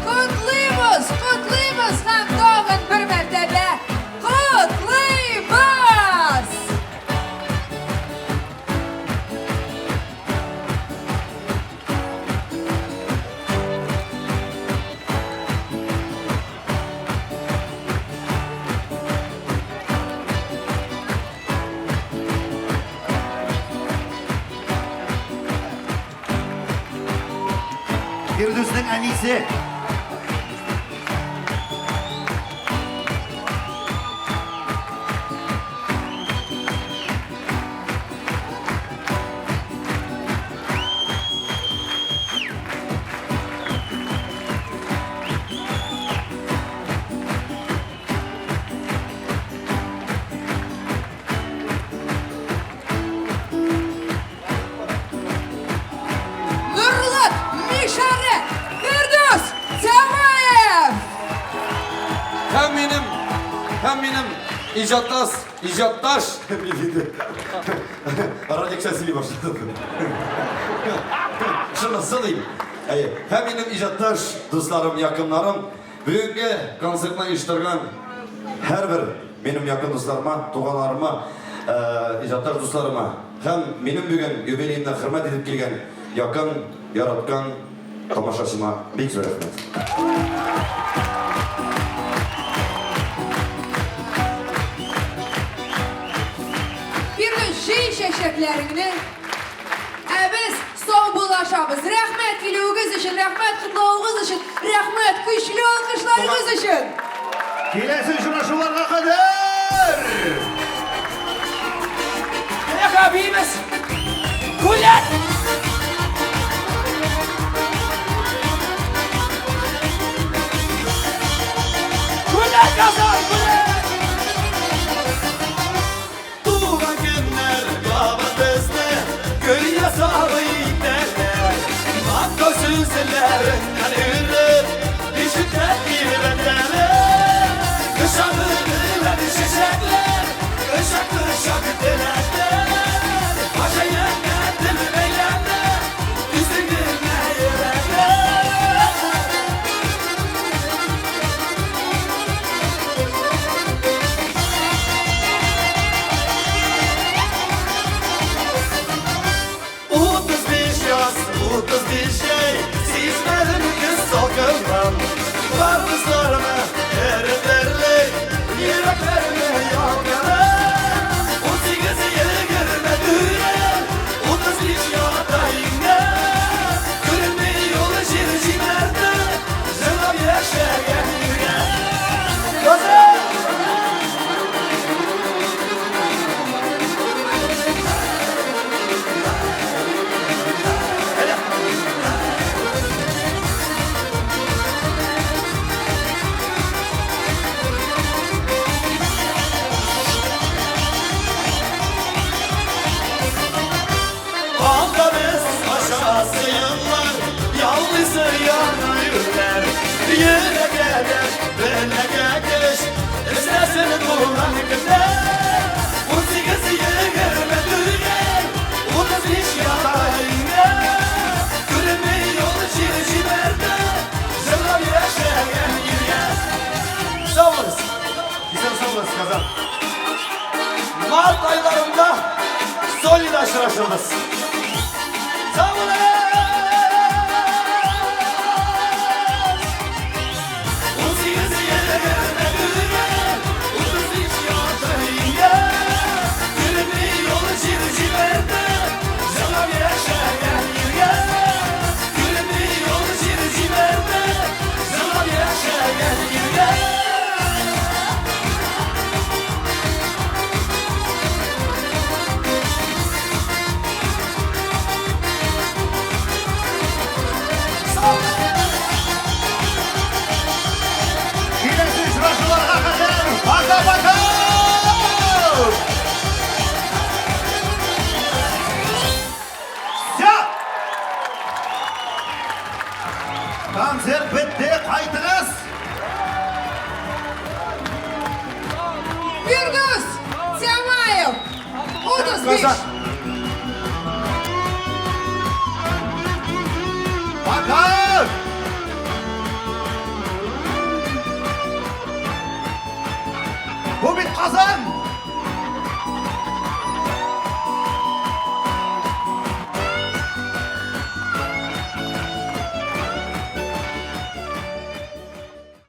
Котлыйбыз, котлыйбыз һәм тагын бер мәртәбә котлыйбыз! Фирдүснең әнисе. Нурлат Мишәре Фирдүс Тямаев! Һәм минем иҗатташ, иҗатташ, Радик сөйли башлады. Шунысы дим. Әйе, һәм минем иҗатташ дусларым, якыннарым, бүгенге концертны оештырган һәрбер минем якын дусларыма, туганнарыма, иҗатташ дусларыма һәм минем бүген юбилеемны хөрмәт итеп килгән якын, яраткан тамашачыма бик зур рәхмәт. Фирдүс, җый чәчәкләреңне. Ә без саубуллашабыз. Рәхмәт килүегез өчен, рәхмәт котлавыгыз өчен, рәхмәт көчле алкышларыгыз өчен. Киләсе очрашуларга кадәр! Эх, әбиебез! Гулять! Гулять, Казан, гулять! Туган көннәр кабат безне гөл ясавы итәләр. Мактау сүзләреннән өреп, ишетә өйрәтәләр. Кышаны чәчәкләр, кышак кышак теләкләр. Баша тел бәйләнә, үзеңне йөрәкләр. 35 яз, 35 җәй, сизмәдем көз салкыннан. Карбызларны эретерлек, йөрәкләрне ялкыны. 18 24, 35 ята иңдә. Күренми юлы җир җибәрде, җырлап яшәгән иргә. Казан! Анда без aşağısı yıllar, yalnızı yanıyorlar. Yürek eder, belege geç, esesini tuğlan günler. 18 24, 35 yayında. Күренми юлы җир җибәрде, җырлап яшәгән иргә. Сау булыгыз. Исән сау булыгыз, Казан. Март айларында Солида очрашырбыз. Сау булыгыз! Бу бит Казан!